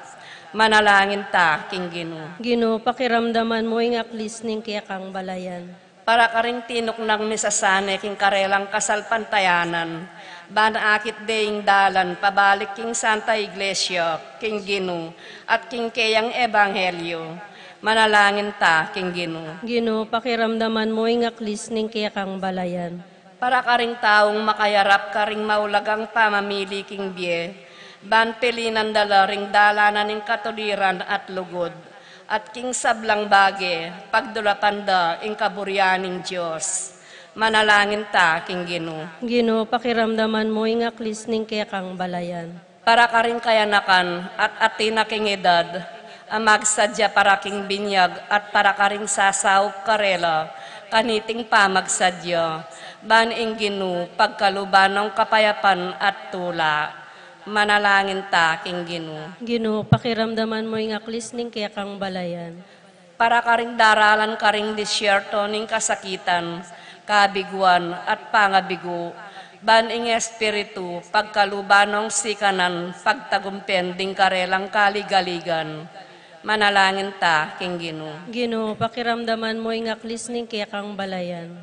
Manalangin ta king Ginu. Ginu, pakiramdaman mu ing aklis ning kekang balayan. Para karing tinuknang misasane king karelang kasalpantayanan, ban akit de ing dalan pabalik king Santa Iglesia, king Ginu, at king keyang ebanghelyo. Manalangin ta king Ginu. Ginu, pakiramdaman mu ing aklis ning kekang balayan. Para karing taung makayarap karing maulagang pamamili king bie, ban pilinan da la ring dalanan ning katuliran at lugud, at king sablang bage, pagdulapan da ing kaburian ning Dios. Manalangin ta king Ginu. Ginu, pakiramdaman mu ing aklis ning kekang balayan. Para karing kayanakan at atin na king edad, a magsadya para king binyag at para karing sasaup karela, kaniting pamagsadya, ban ing Ginu pagkaluban nong kapayapan at tula. Manalangin ta king Ginu. Ginu, pakiramdaman mu ing aklis ning kekang balayan. Para karing daralan karing disyerto ning kasakitan, kabiguan, at pangabigu, ban ing Espiritu pagkaluban nong sikanan pagtagumpen ding karelang kaligaligan. Manalangin ta king Ginu. Ginu, pakiramdaman mu ing aklis ning kekang balayan.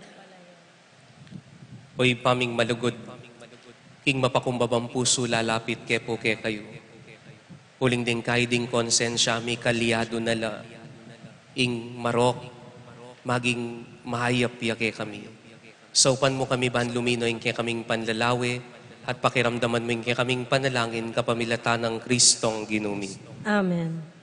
O Ibpa ming malugud, king mapakumbabang pusu lalapit ke pu kekayu. Uling deng kayi ding konsensya mi kalyadu na la ing marok, maging mahayap ya kekami. Saupan mu kami ban lumino ing kekaming panlalawe, at pakiramdaman mu ing kekaming panalangin kapamilatan nang Kristong Ginu mi. Amen.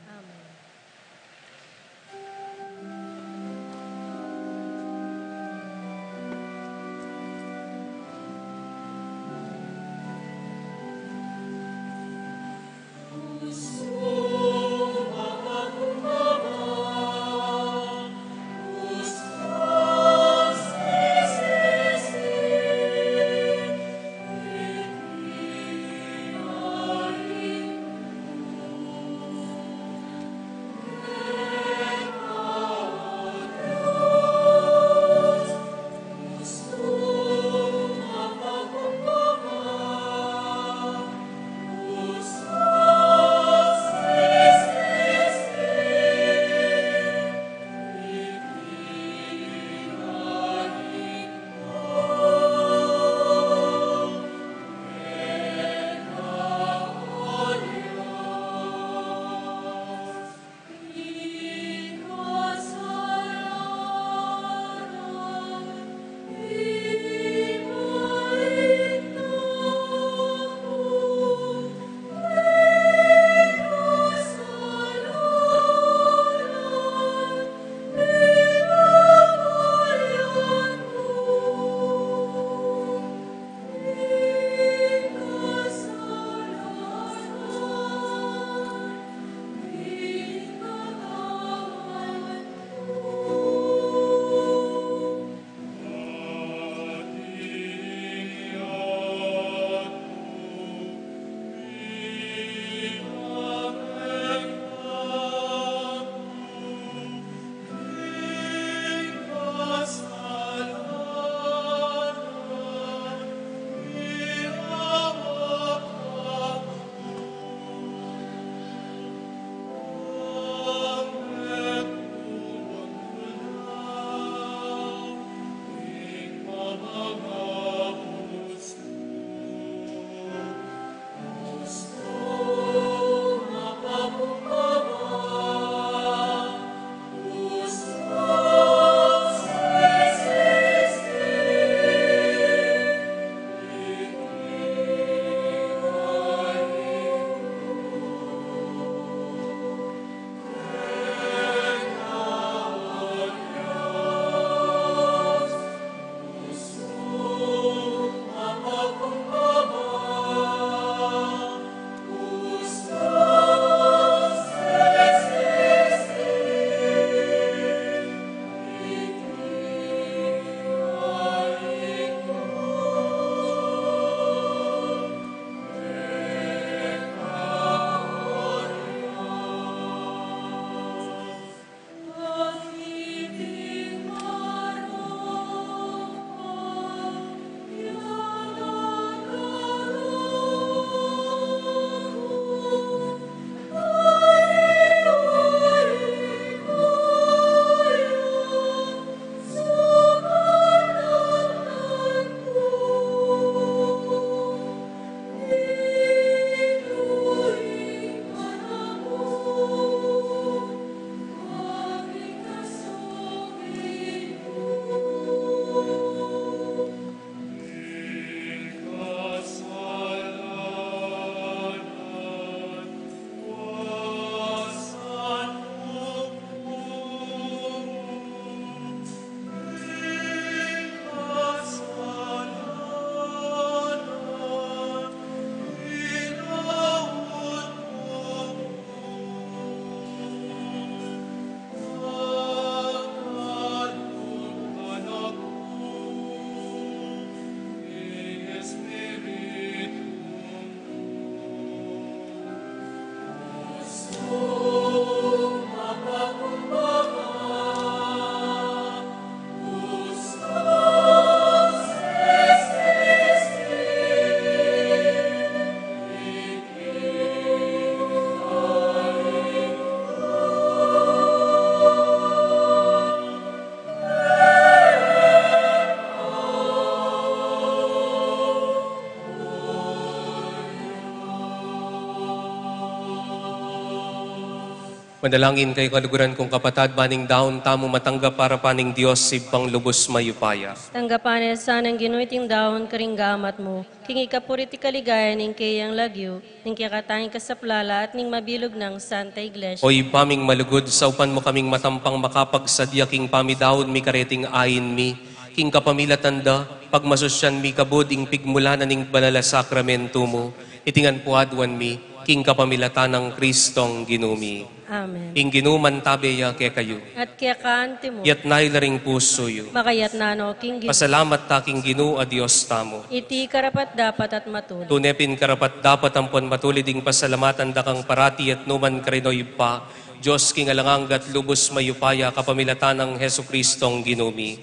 Manalangin kayu, kaluguran kung kapatad, ban ing daun tamu matanggap arapan ning Dios Ibpang lubus mayupaya. Tanggapan na sana ning Ginu iting daun karing gamat mu, king ikapuri at kaligayan ning keyang lagyu, ning kekatamung kasaplalan at ning mabilug nang Santa Iglesia. O Ibpa ming malugud, saupan mu kaming matampang makapagsadya king pamidaun mi kareting ain mi, king kapamilatan da, pagmasusyan mi kabud ing pigmulan na ning banal a sakramentu mu, iti ngan pu aduan mi, king kapamilatan nang Kristong Ginu mi. Amen. Ing Ginu mantabe ya kekayu. At keka antimu. Iyatas yu la ring pusu yu. Makayatas no king Ginu. Pasalamat ta king Ginu a Dios tamu. Iti karapat-dapat at matulid. Tune pin karapat-dapat ampon matulid ing pasalamatan da kang parati at nukarin man, O Ibpa, Dios king alang angga at lubus mayupaya, kapamilatan nang Jesukristong Ginu mi.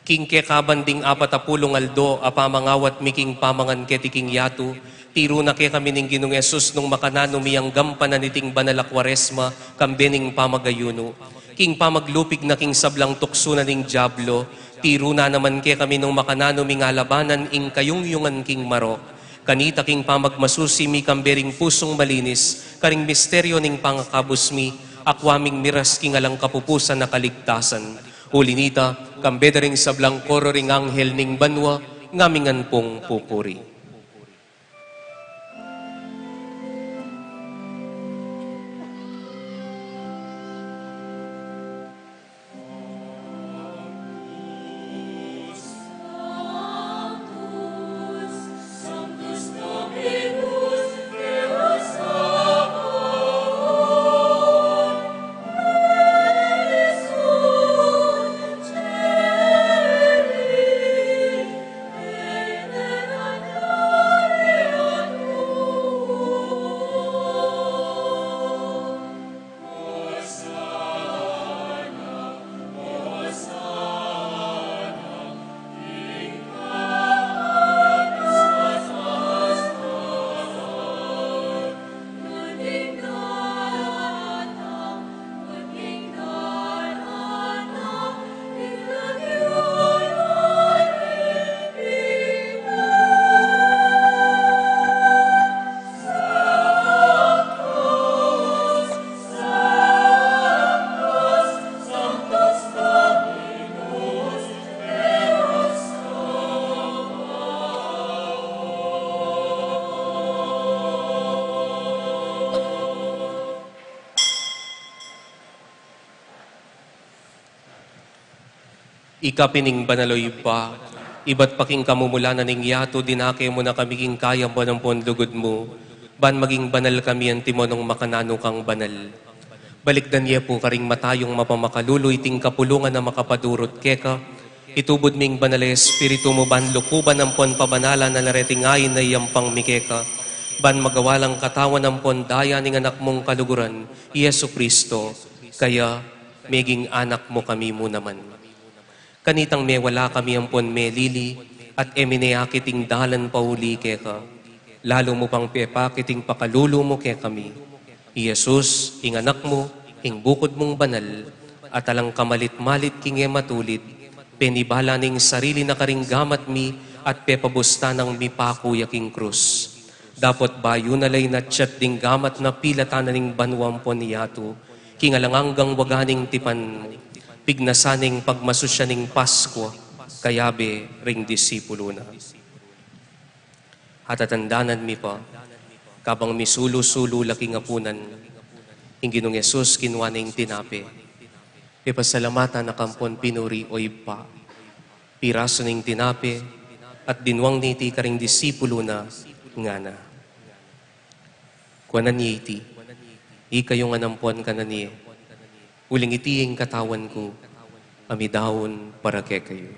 King kekaban ding apat a pulung aldo a pamangawat mi king pamangan keti king yatu, tiru na kekami ning Ginung Jesus nung makananu mi ing gampanan niting banal a Kuaresma, kambe ning pamagayunu. King pamaglupig na king sablang tuksu na ning Diablo, tiru na naman kekami nung makananu ming alabanan ing kayungyungan king marok. Kanita king pamagmasusi mi kambe ring pusung malinis, karing misteryo ning pangakabus mi, akwa ming miras king alang kapupusan a kaligtasan. Uli nita, kambe da ring sablang koro ring anghel ning banua, ngaming ngan pung pupuri. Ika pin ing banal, o Ibpa, ibat pa king kamumulan na ning yatu, dinake mu na kami king kayap ampon lugud mu, ban maging banal kami antimo nung makananu kang banal. Balikdan ye pu karing matayung mapamakalulu iting kapulungan a makapadurut keka, itubud ming banal a Espiritu mu ban lukuban ampon pabanalan na la reting ain a iyampang mi keka, ban magawa lang katawan ampon daya ning Anak mung kaluguran, i Jesu Kristo, kaya meging anak mu kami mu naman. Kanitang mewala kami ampon melili, at e mi ne akit ing dalan pauli keka. Lalu mu pang pepakit ing pakalulu mu kekami. I Jesus, ing Anak mu, ing bukud mung banal, at alang kamalit-malit king e matulid, penibala ne ing sarili na karing gamat mi, at pepabusta nang mipaku ya king krus. Dapot bayu na la inatyat ding gamat na pilatan na ning banua ampon yatu, king alang anggang waga ning tipan mu, pignasan ing pagmasusyan ning Paskua, kayabe ring disipulu na. Atatandanan mi pa, kabang misulu-sulu la king apunan, ing Ginung Jesus kinua ne ing tinape. Pepasalamatan na kampon pinuri, o Ibpa. Pirasu ne ing tinape, at dinwang ne iti karing disipulu na, ngana: Kuanan ye iti, ikayu ngan ampon kanan ye, uling iti ing katawan ku, a midaun para kekayu.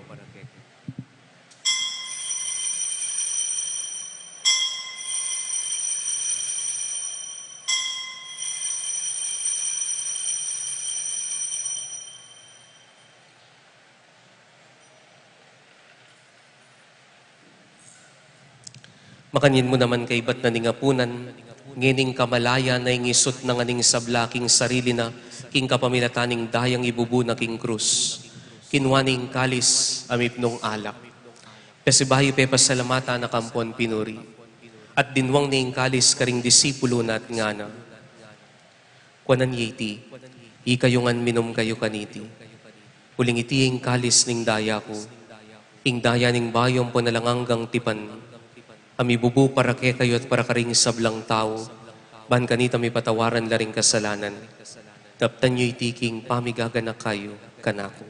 Makanyan mu naman kaibat na ning apunan, ngening kamalayan na, ing isut na ngan ing sabla king sarili na, king kapamilatan ning dayang ibubu na king krus. Kinua ne ing kalis a mipnung alak. Pasibayu pepasalamatan na kampon pinuri. At dinwang ne ing kalis karing disipulu na at ngana: Kuanan ye iti, ikayu ngan minum kayu kaniti. Uling iti ing kalis ning daya ku, ing daya ning bayu ampon alang anggang tipan, a mibubu para kekayu at para karing sablang tau, ban kanita mipatawaran la ring kasalanan. Daptan yu iti king pamigaganaka yu kanaku.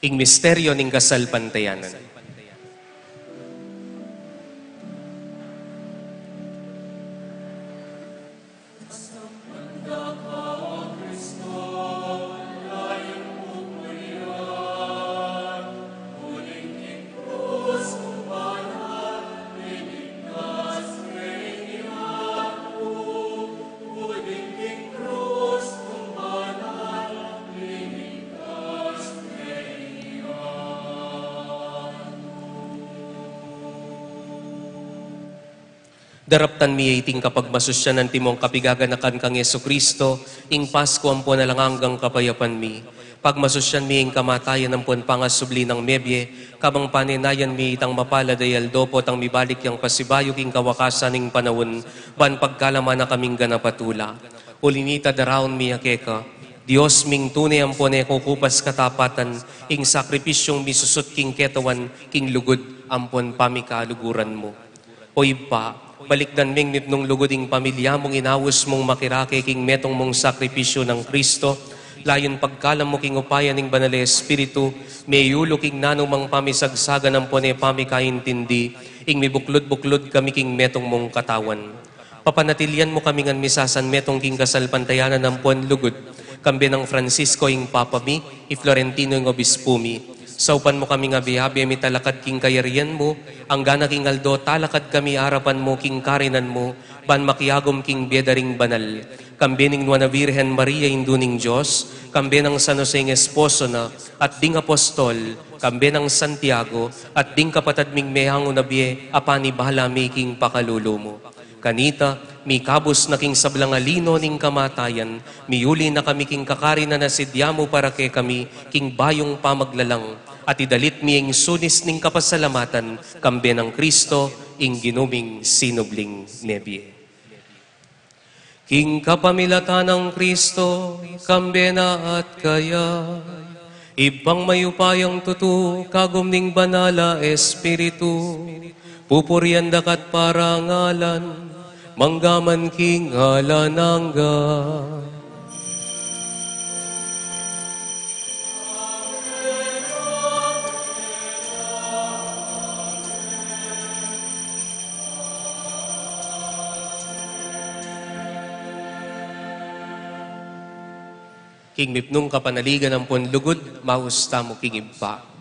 Ing misteryo ning kasalpantayanan. Daraptan mi iting kapagmasusyan antimong kapigaganakan kang Jesucristo, ing Pasku ampon alang anggang kapayapan mi. Pagmasusyan mi ing kamatayan ampon pangasubli nang mebie, kabang panenayan mi itang mapalad a aldo potang mibalik yang pasibayu king kawakasan ning panaun, ban pagkalamanan kaming ganap a tula. Uli nita daraun mi ya keka, Dios ming tune ampon e kukupas katapatan, ing sakripisyung misusut king ketawan, king lugud ampon pamikaluguran mu. O Ibpa, balikdan ming mipnung lugud ing pamilya mung inaus mung makirake king metung mung sakripisyu nang Kristo, layun pagkalam mu king upaya ning Banal a Espiritu, meyulu king nanumang pamisagsagan ampon e pamikaintindi, ing mibuklud-buklud kami king metung mung katawan. Papanatilian mu kami ngan misasanmetung king kasalpantayanan ampon lugud, kambe nang Francisco ing Papa mi, i Florentino ing Obispu mi. Saupan mu kaming abe-abe mitalakad king kayarian mu, anggana king aldo talakad kami arapan mu king karinan mu, ban makiagum king bie da ring banal. Kambe ning Nuan a Virgen Maria, Indu ning Dios, kambe nang San Jose ing esposo na, at ding apostol, kambe nang Santiago, at ding kapatad ming meangu na bie, a panibala mi king pakalulu mu. Kanita, mikabus na king sablang alino ning kamatayan, miyuli na kami king kakarinan a sidya mu para kekami, king bayung pamaglalang, at idalit mi ing sunis ning kapasalamatan, kambe nang Kristo, ing Ginu ming sinubling mebie. King kapamilatan nang Kristo, kambe na at kaya, Ibpang mayupayang tutu, kagum ning Banal a Espiritu, pupurian da ka't parangalan, manggaman king alang angga. King mipnung kapanaligan ampon lugud, maus tamu king Ibpa.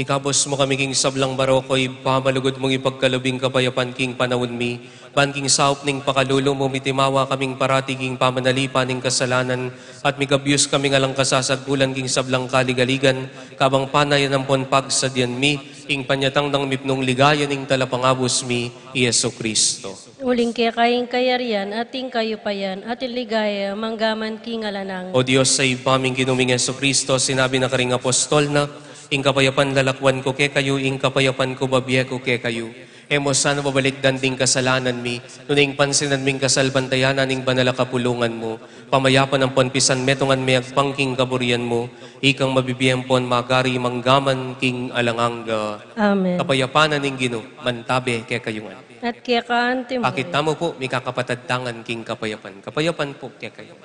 Ikabus mu kami king sablang baroko, Ibpa, malugud mung ipagkalub ing kapayapan king panaun mi, ban king saup ning pakalulu mu, mitimawa kaming parati king pamanalipan ning kasalanan, at migabus kaming alang kasasagkulan king sablang kaligaligan, kabang panayan ampon pagsadyan mi ing panyatang nang mipnung ligaya ning Talapangabus mi, i Jesu Cristo. Uling keka ing kayarian, at ing kayupayan, at ing ligaya, manggaman king alang angga. O Dios, a Ibpa ming Ginu ming Jesu Cristo, sinabi na karing apostol na, ing kapayapan lalakwan ku kekayu, ing kapayapan ku babie ku kekayu. E mu sana babalikdan ding kasalanan mi, nune ing pansinan ming kasalpantayanan ning banal a kapulungan mu, pamayapan ampon pisanmetungan me agpang king kaburian mu, ikang mabibie ampon magari manggaman king alang angga. Amen. Kapayapan na ning Ginu, mantabe kekayu ngan. At keka anti mu. Akit tamu pu, mikakapatad tangan king kapayapan. Kapayapan pu kekayu.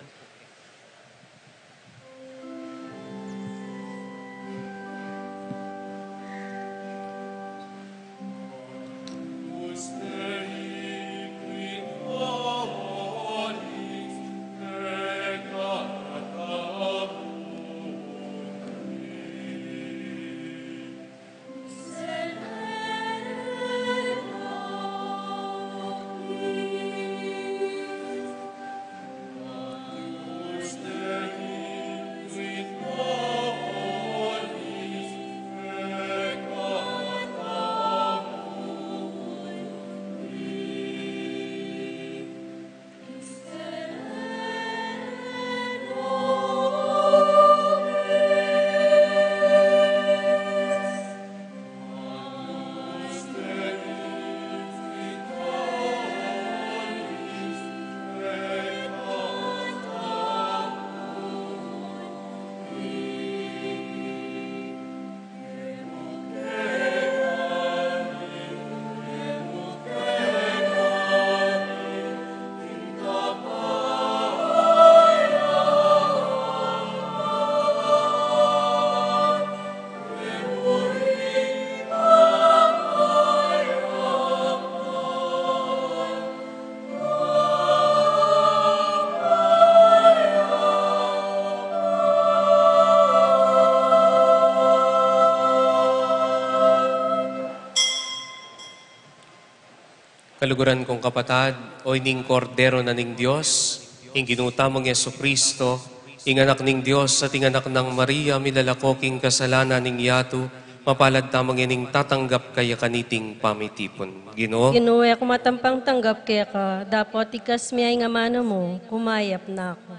Kaluguran kung kapatad, o ining Kordero na ning Dios, ing Ginu tamung Jesucristo, ing Anak ning Dios at ing Anak nang Maria, milalako king kasalanan ning yatu, mapalad tamung ining tatanggap kaya kaniting pamitipun. Ginu. Ginu, e ku matampang tanggap keka, dapot ikas me ing amanu mu, kumayap na ku.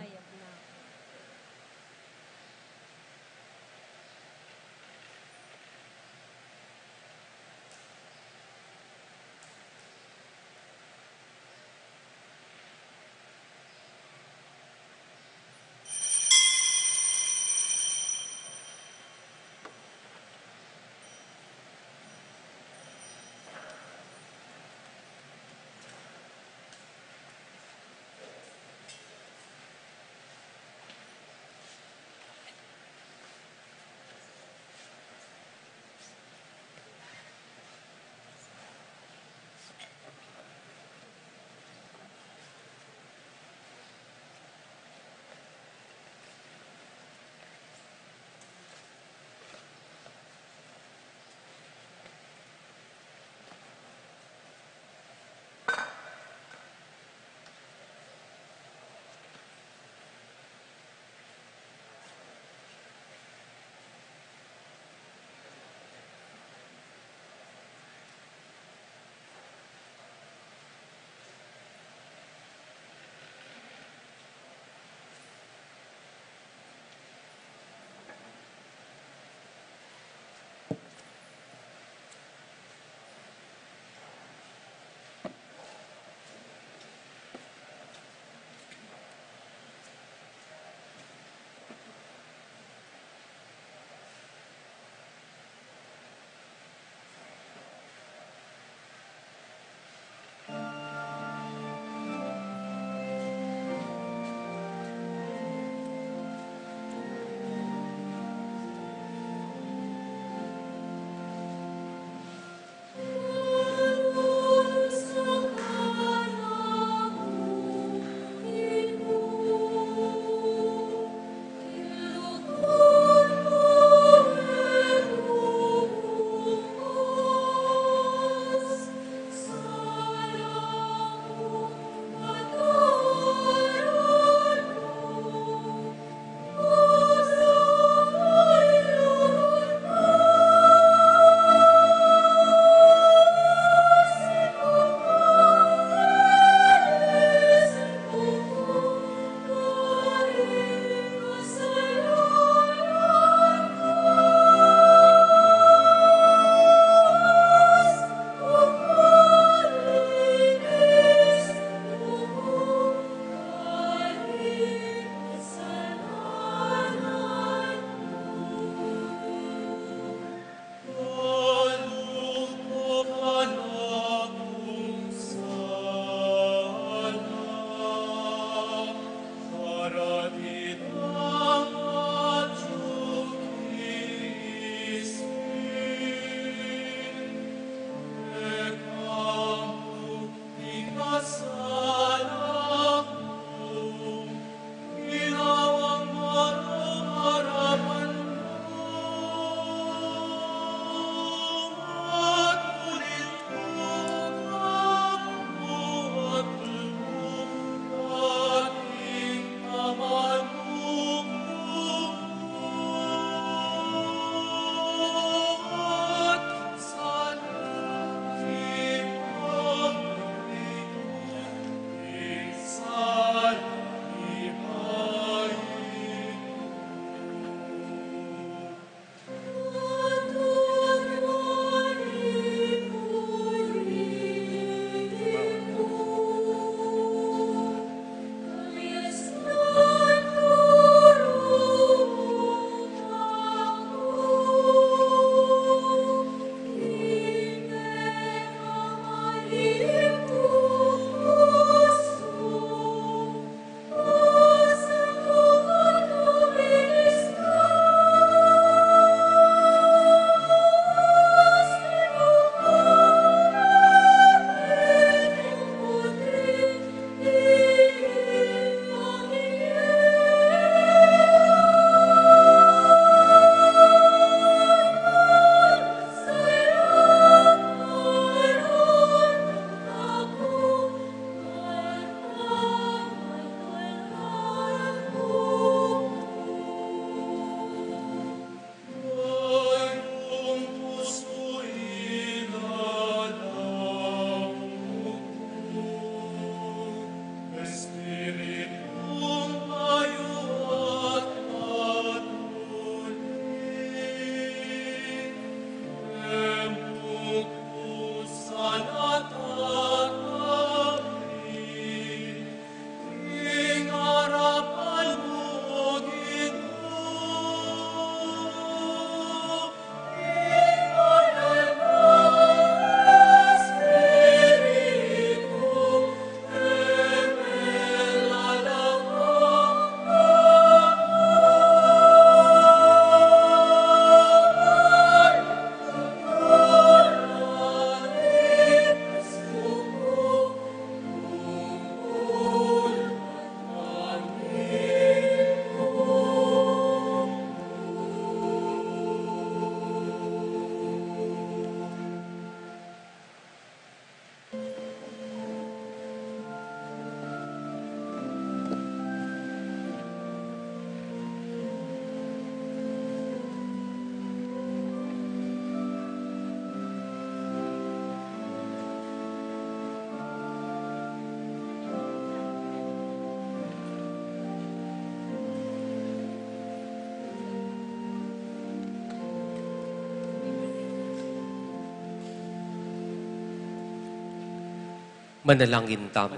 Manalangin tamu.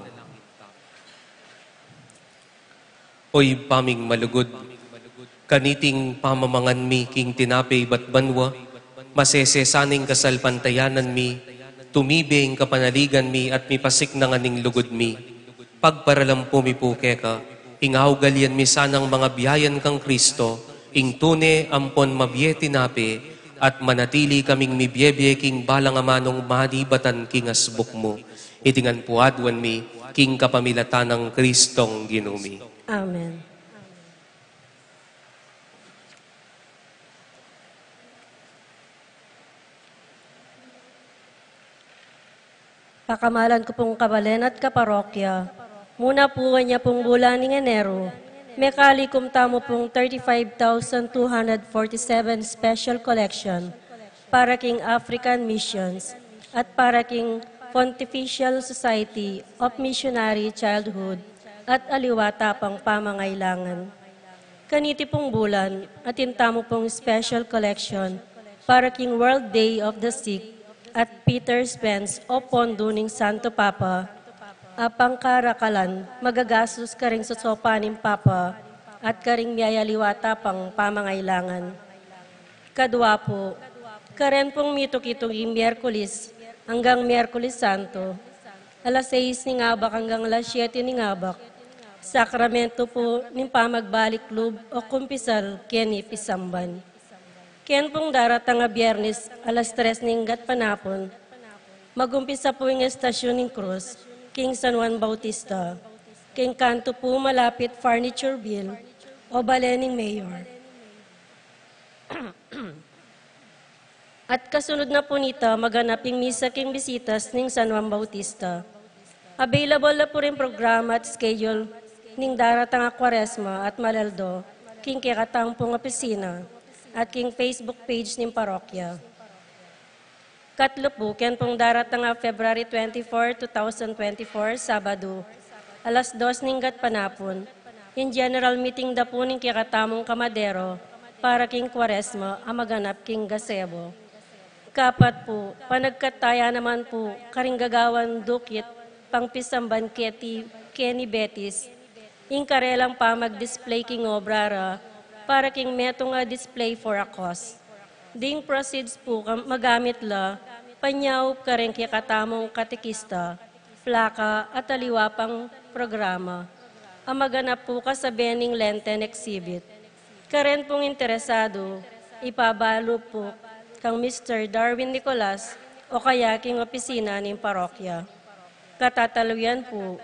O Ibpa ming malugud, kaniting pamamangan mi king tinape ibat banua, masese sana ing kasalpantayanan mi, tumibe ing kapanaligan mi at mipasiknangan ing lugud mi. Pagparalampu mi pu keka, ing augalian mi sanang mangabiayan kang Kristo, ing tune ampon mabie tinape, at manatili kaming mibiebie king balang amanung manibatan king asbuk mu. Iti ngan pu aduan mi, king kapamilatan nang Kristong Ginu mi. Amen. Pakamalan ku pung kabalen at kaparokya, muna pu kanya pung bulan ning Enero, mekalikum tamu pung thirty-five thousand two hundred forty-seven special collection para king African Missions at para king Pontifical Society of Missionary Childhood at aliwa ta pang pamangailangan. Kaniti pung bulan, atin tamu pung special collection para king World Day of the Sick at Peter Spence o Pondu ning Santo Papa, a pangkarakalan magagastus karing sosopan ning Papa at karing miyayaliwa ta pang pamangailangan. Kadua pu, karen pung mituki-tuki Miyerkules anggang Miyerkules Santo, alas seis ning abak anggang alas siyete ning abak, sakramentu pu ning pamagbalik lub o kumpisal keni pisamban. Ken pung daratang a Biernes, alas tres ning gatpanapun, magumpisa pu ing estasyun ning krus, king San Juan Bautista, king kantu pu malapit Furniture Bill o bale ning Mayor. At kasunod na pu nita, maganap ing misa king bisitas ning San Juan Bautista. Available na pu ring programa at schedule ning daratang a Kwaresma at Malaldo king kekatamung opisina at king Facebook page ning parokya. Katlu pu, ken pung daratang a February twenty-four, two thousand twenty-four, Sabado, alas dos ning gatpanapun, ing general meeting da pu ning kekatamung kamadero para king Kwaresma a maganap king gazebo. Kapat pu, panagkataya naman pu karing gagawan dukit pangpisamban keti, keni Betis, ing karelang pamag-display king obra ra para king metung a Display for a Cause. Ding proceeds pu kam-, magamit la panyaup karing kekatamung katekista, plaka at aliwa pang programa a maganap pu kasabe ning Lenten exhibit. Karen pung interesadu, ipabalu pu kang Mister Darwin Nicolas o kaya king opisina ning parokya. Katataliwan pu,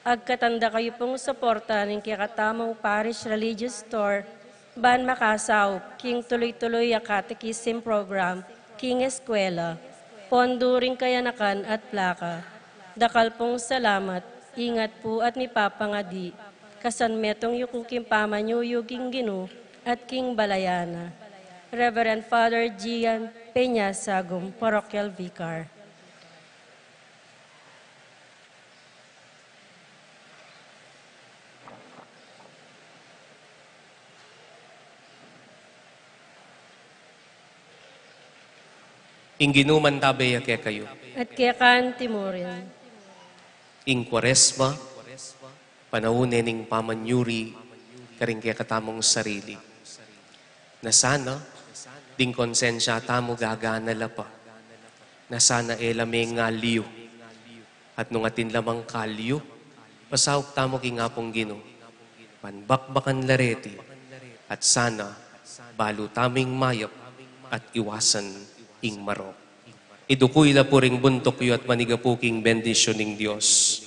agkatan da kayu pung suporta ning kekatamung Parish Religious Store ban makasaup king tuluy-tuluy a catechism program king eskwela, pondo ring kayanakan at plaka. Dakal pung salamat, ingat pu at mipapangadi, kasan metung yu ku king pamanyuyug king Ginu at king balayan na. Reverend Father Gian Peña Sagum, Parochial Vicar. Ing Ginu mantabe ya kekayu. At keka anti murin. Ing Kwaresma, panaun ne ning pamanyuri karing kekatamung sarili. Na sana, ding konsensya tamu gagana la pa. Na sana e la mengaliyu. At nung atin la mang kaliyu, pasaup tamu king Apung Ginu. Panbakbakan la reti, at sana, balu tamu ing mayap at iwasan ing marok. Iduku yu la pu ring buntuk yu at manigapu king bendisyun ning Dios.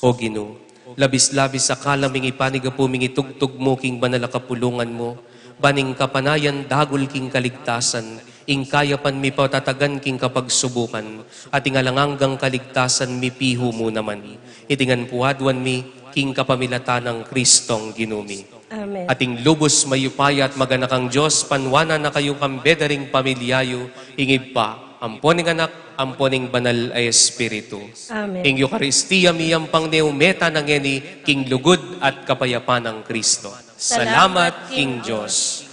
O Ginu, labis-labis a kalam ing ipanigapu ming itugtug mu king banal a kapulungan mu, ban ing kapanayan dagul king kaligtasan, ing kayapan mipatatagan king kapagsubukan, at ing alang anggang kaligtasan mipihu mu naman. Iti ngan pu aduan mi, king kapamilatan nang Kristong Ginu mi. Amen. At ing lubus mayupaya at maganakang Dios, panuanan na kayu kambe da ring pamilya yu, ing Ibpa, ampo ning Anak, ampo ning Banal a Espiritu. Amen. Ing Eukaristia miyampang ne ume tana ngeni, king lugud at kapayapan nang Kristo. Salamat king Dios.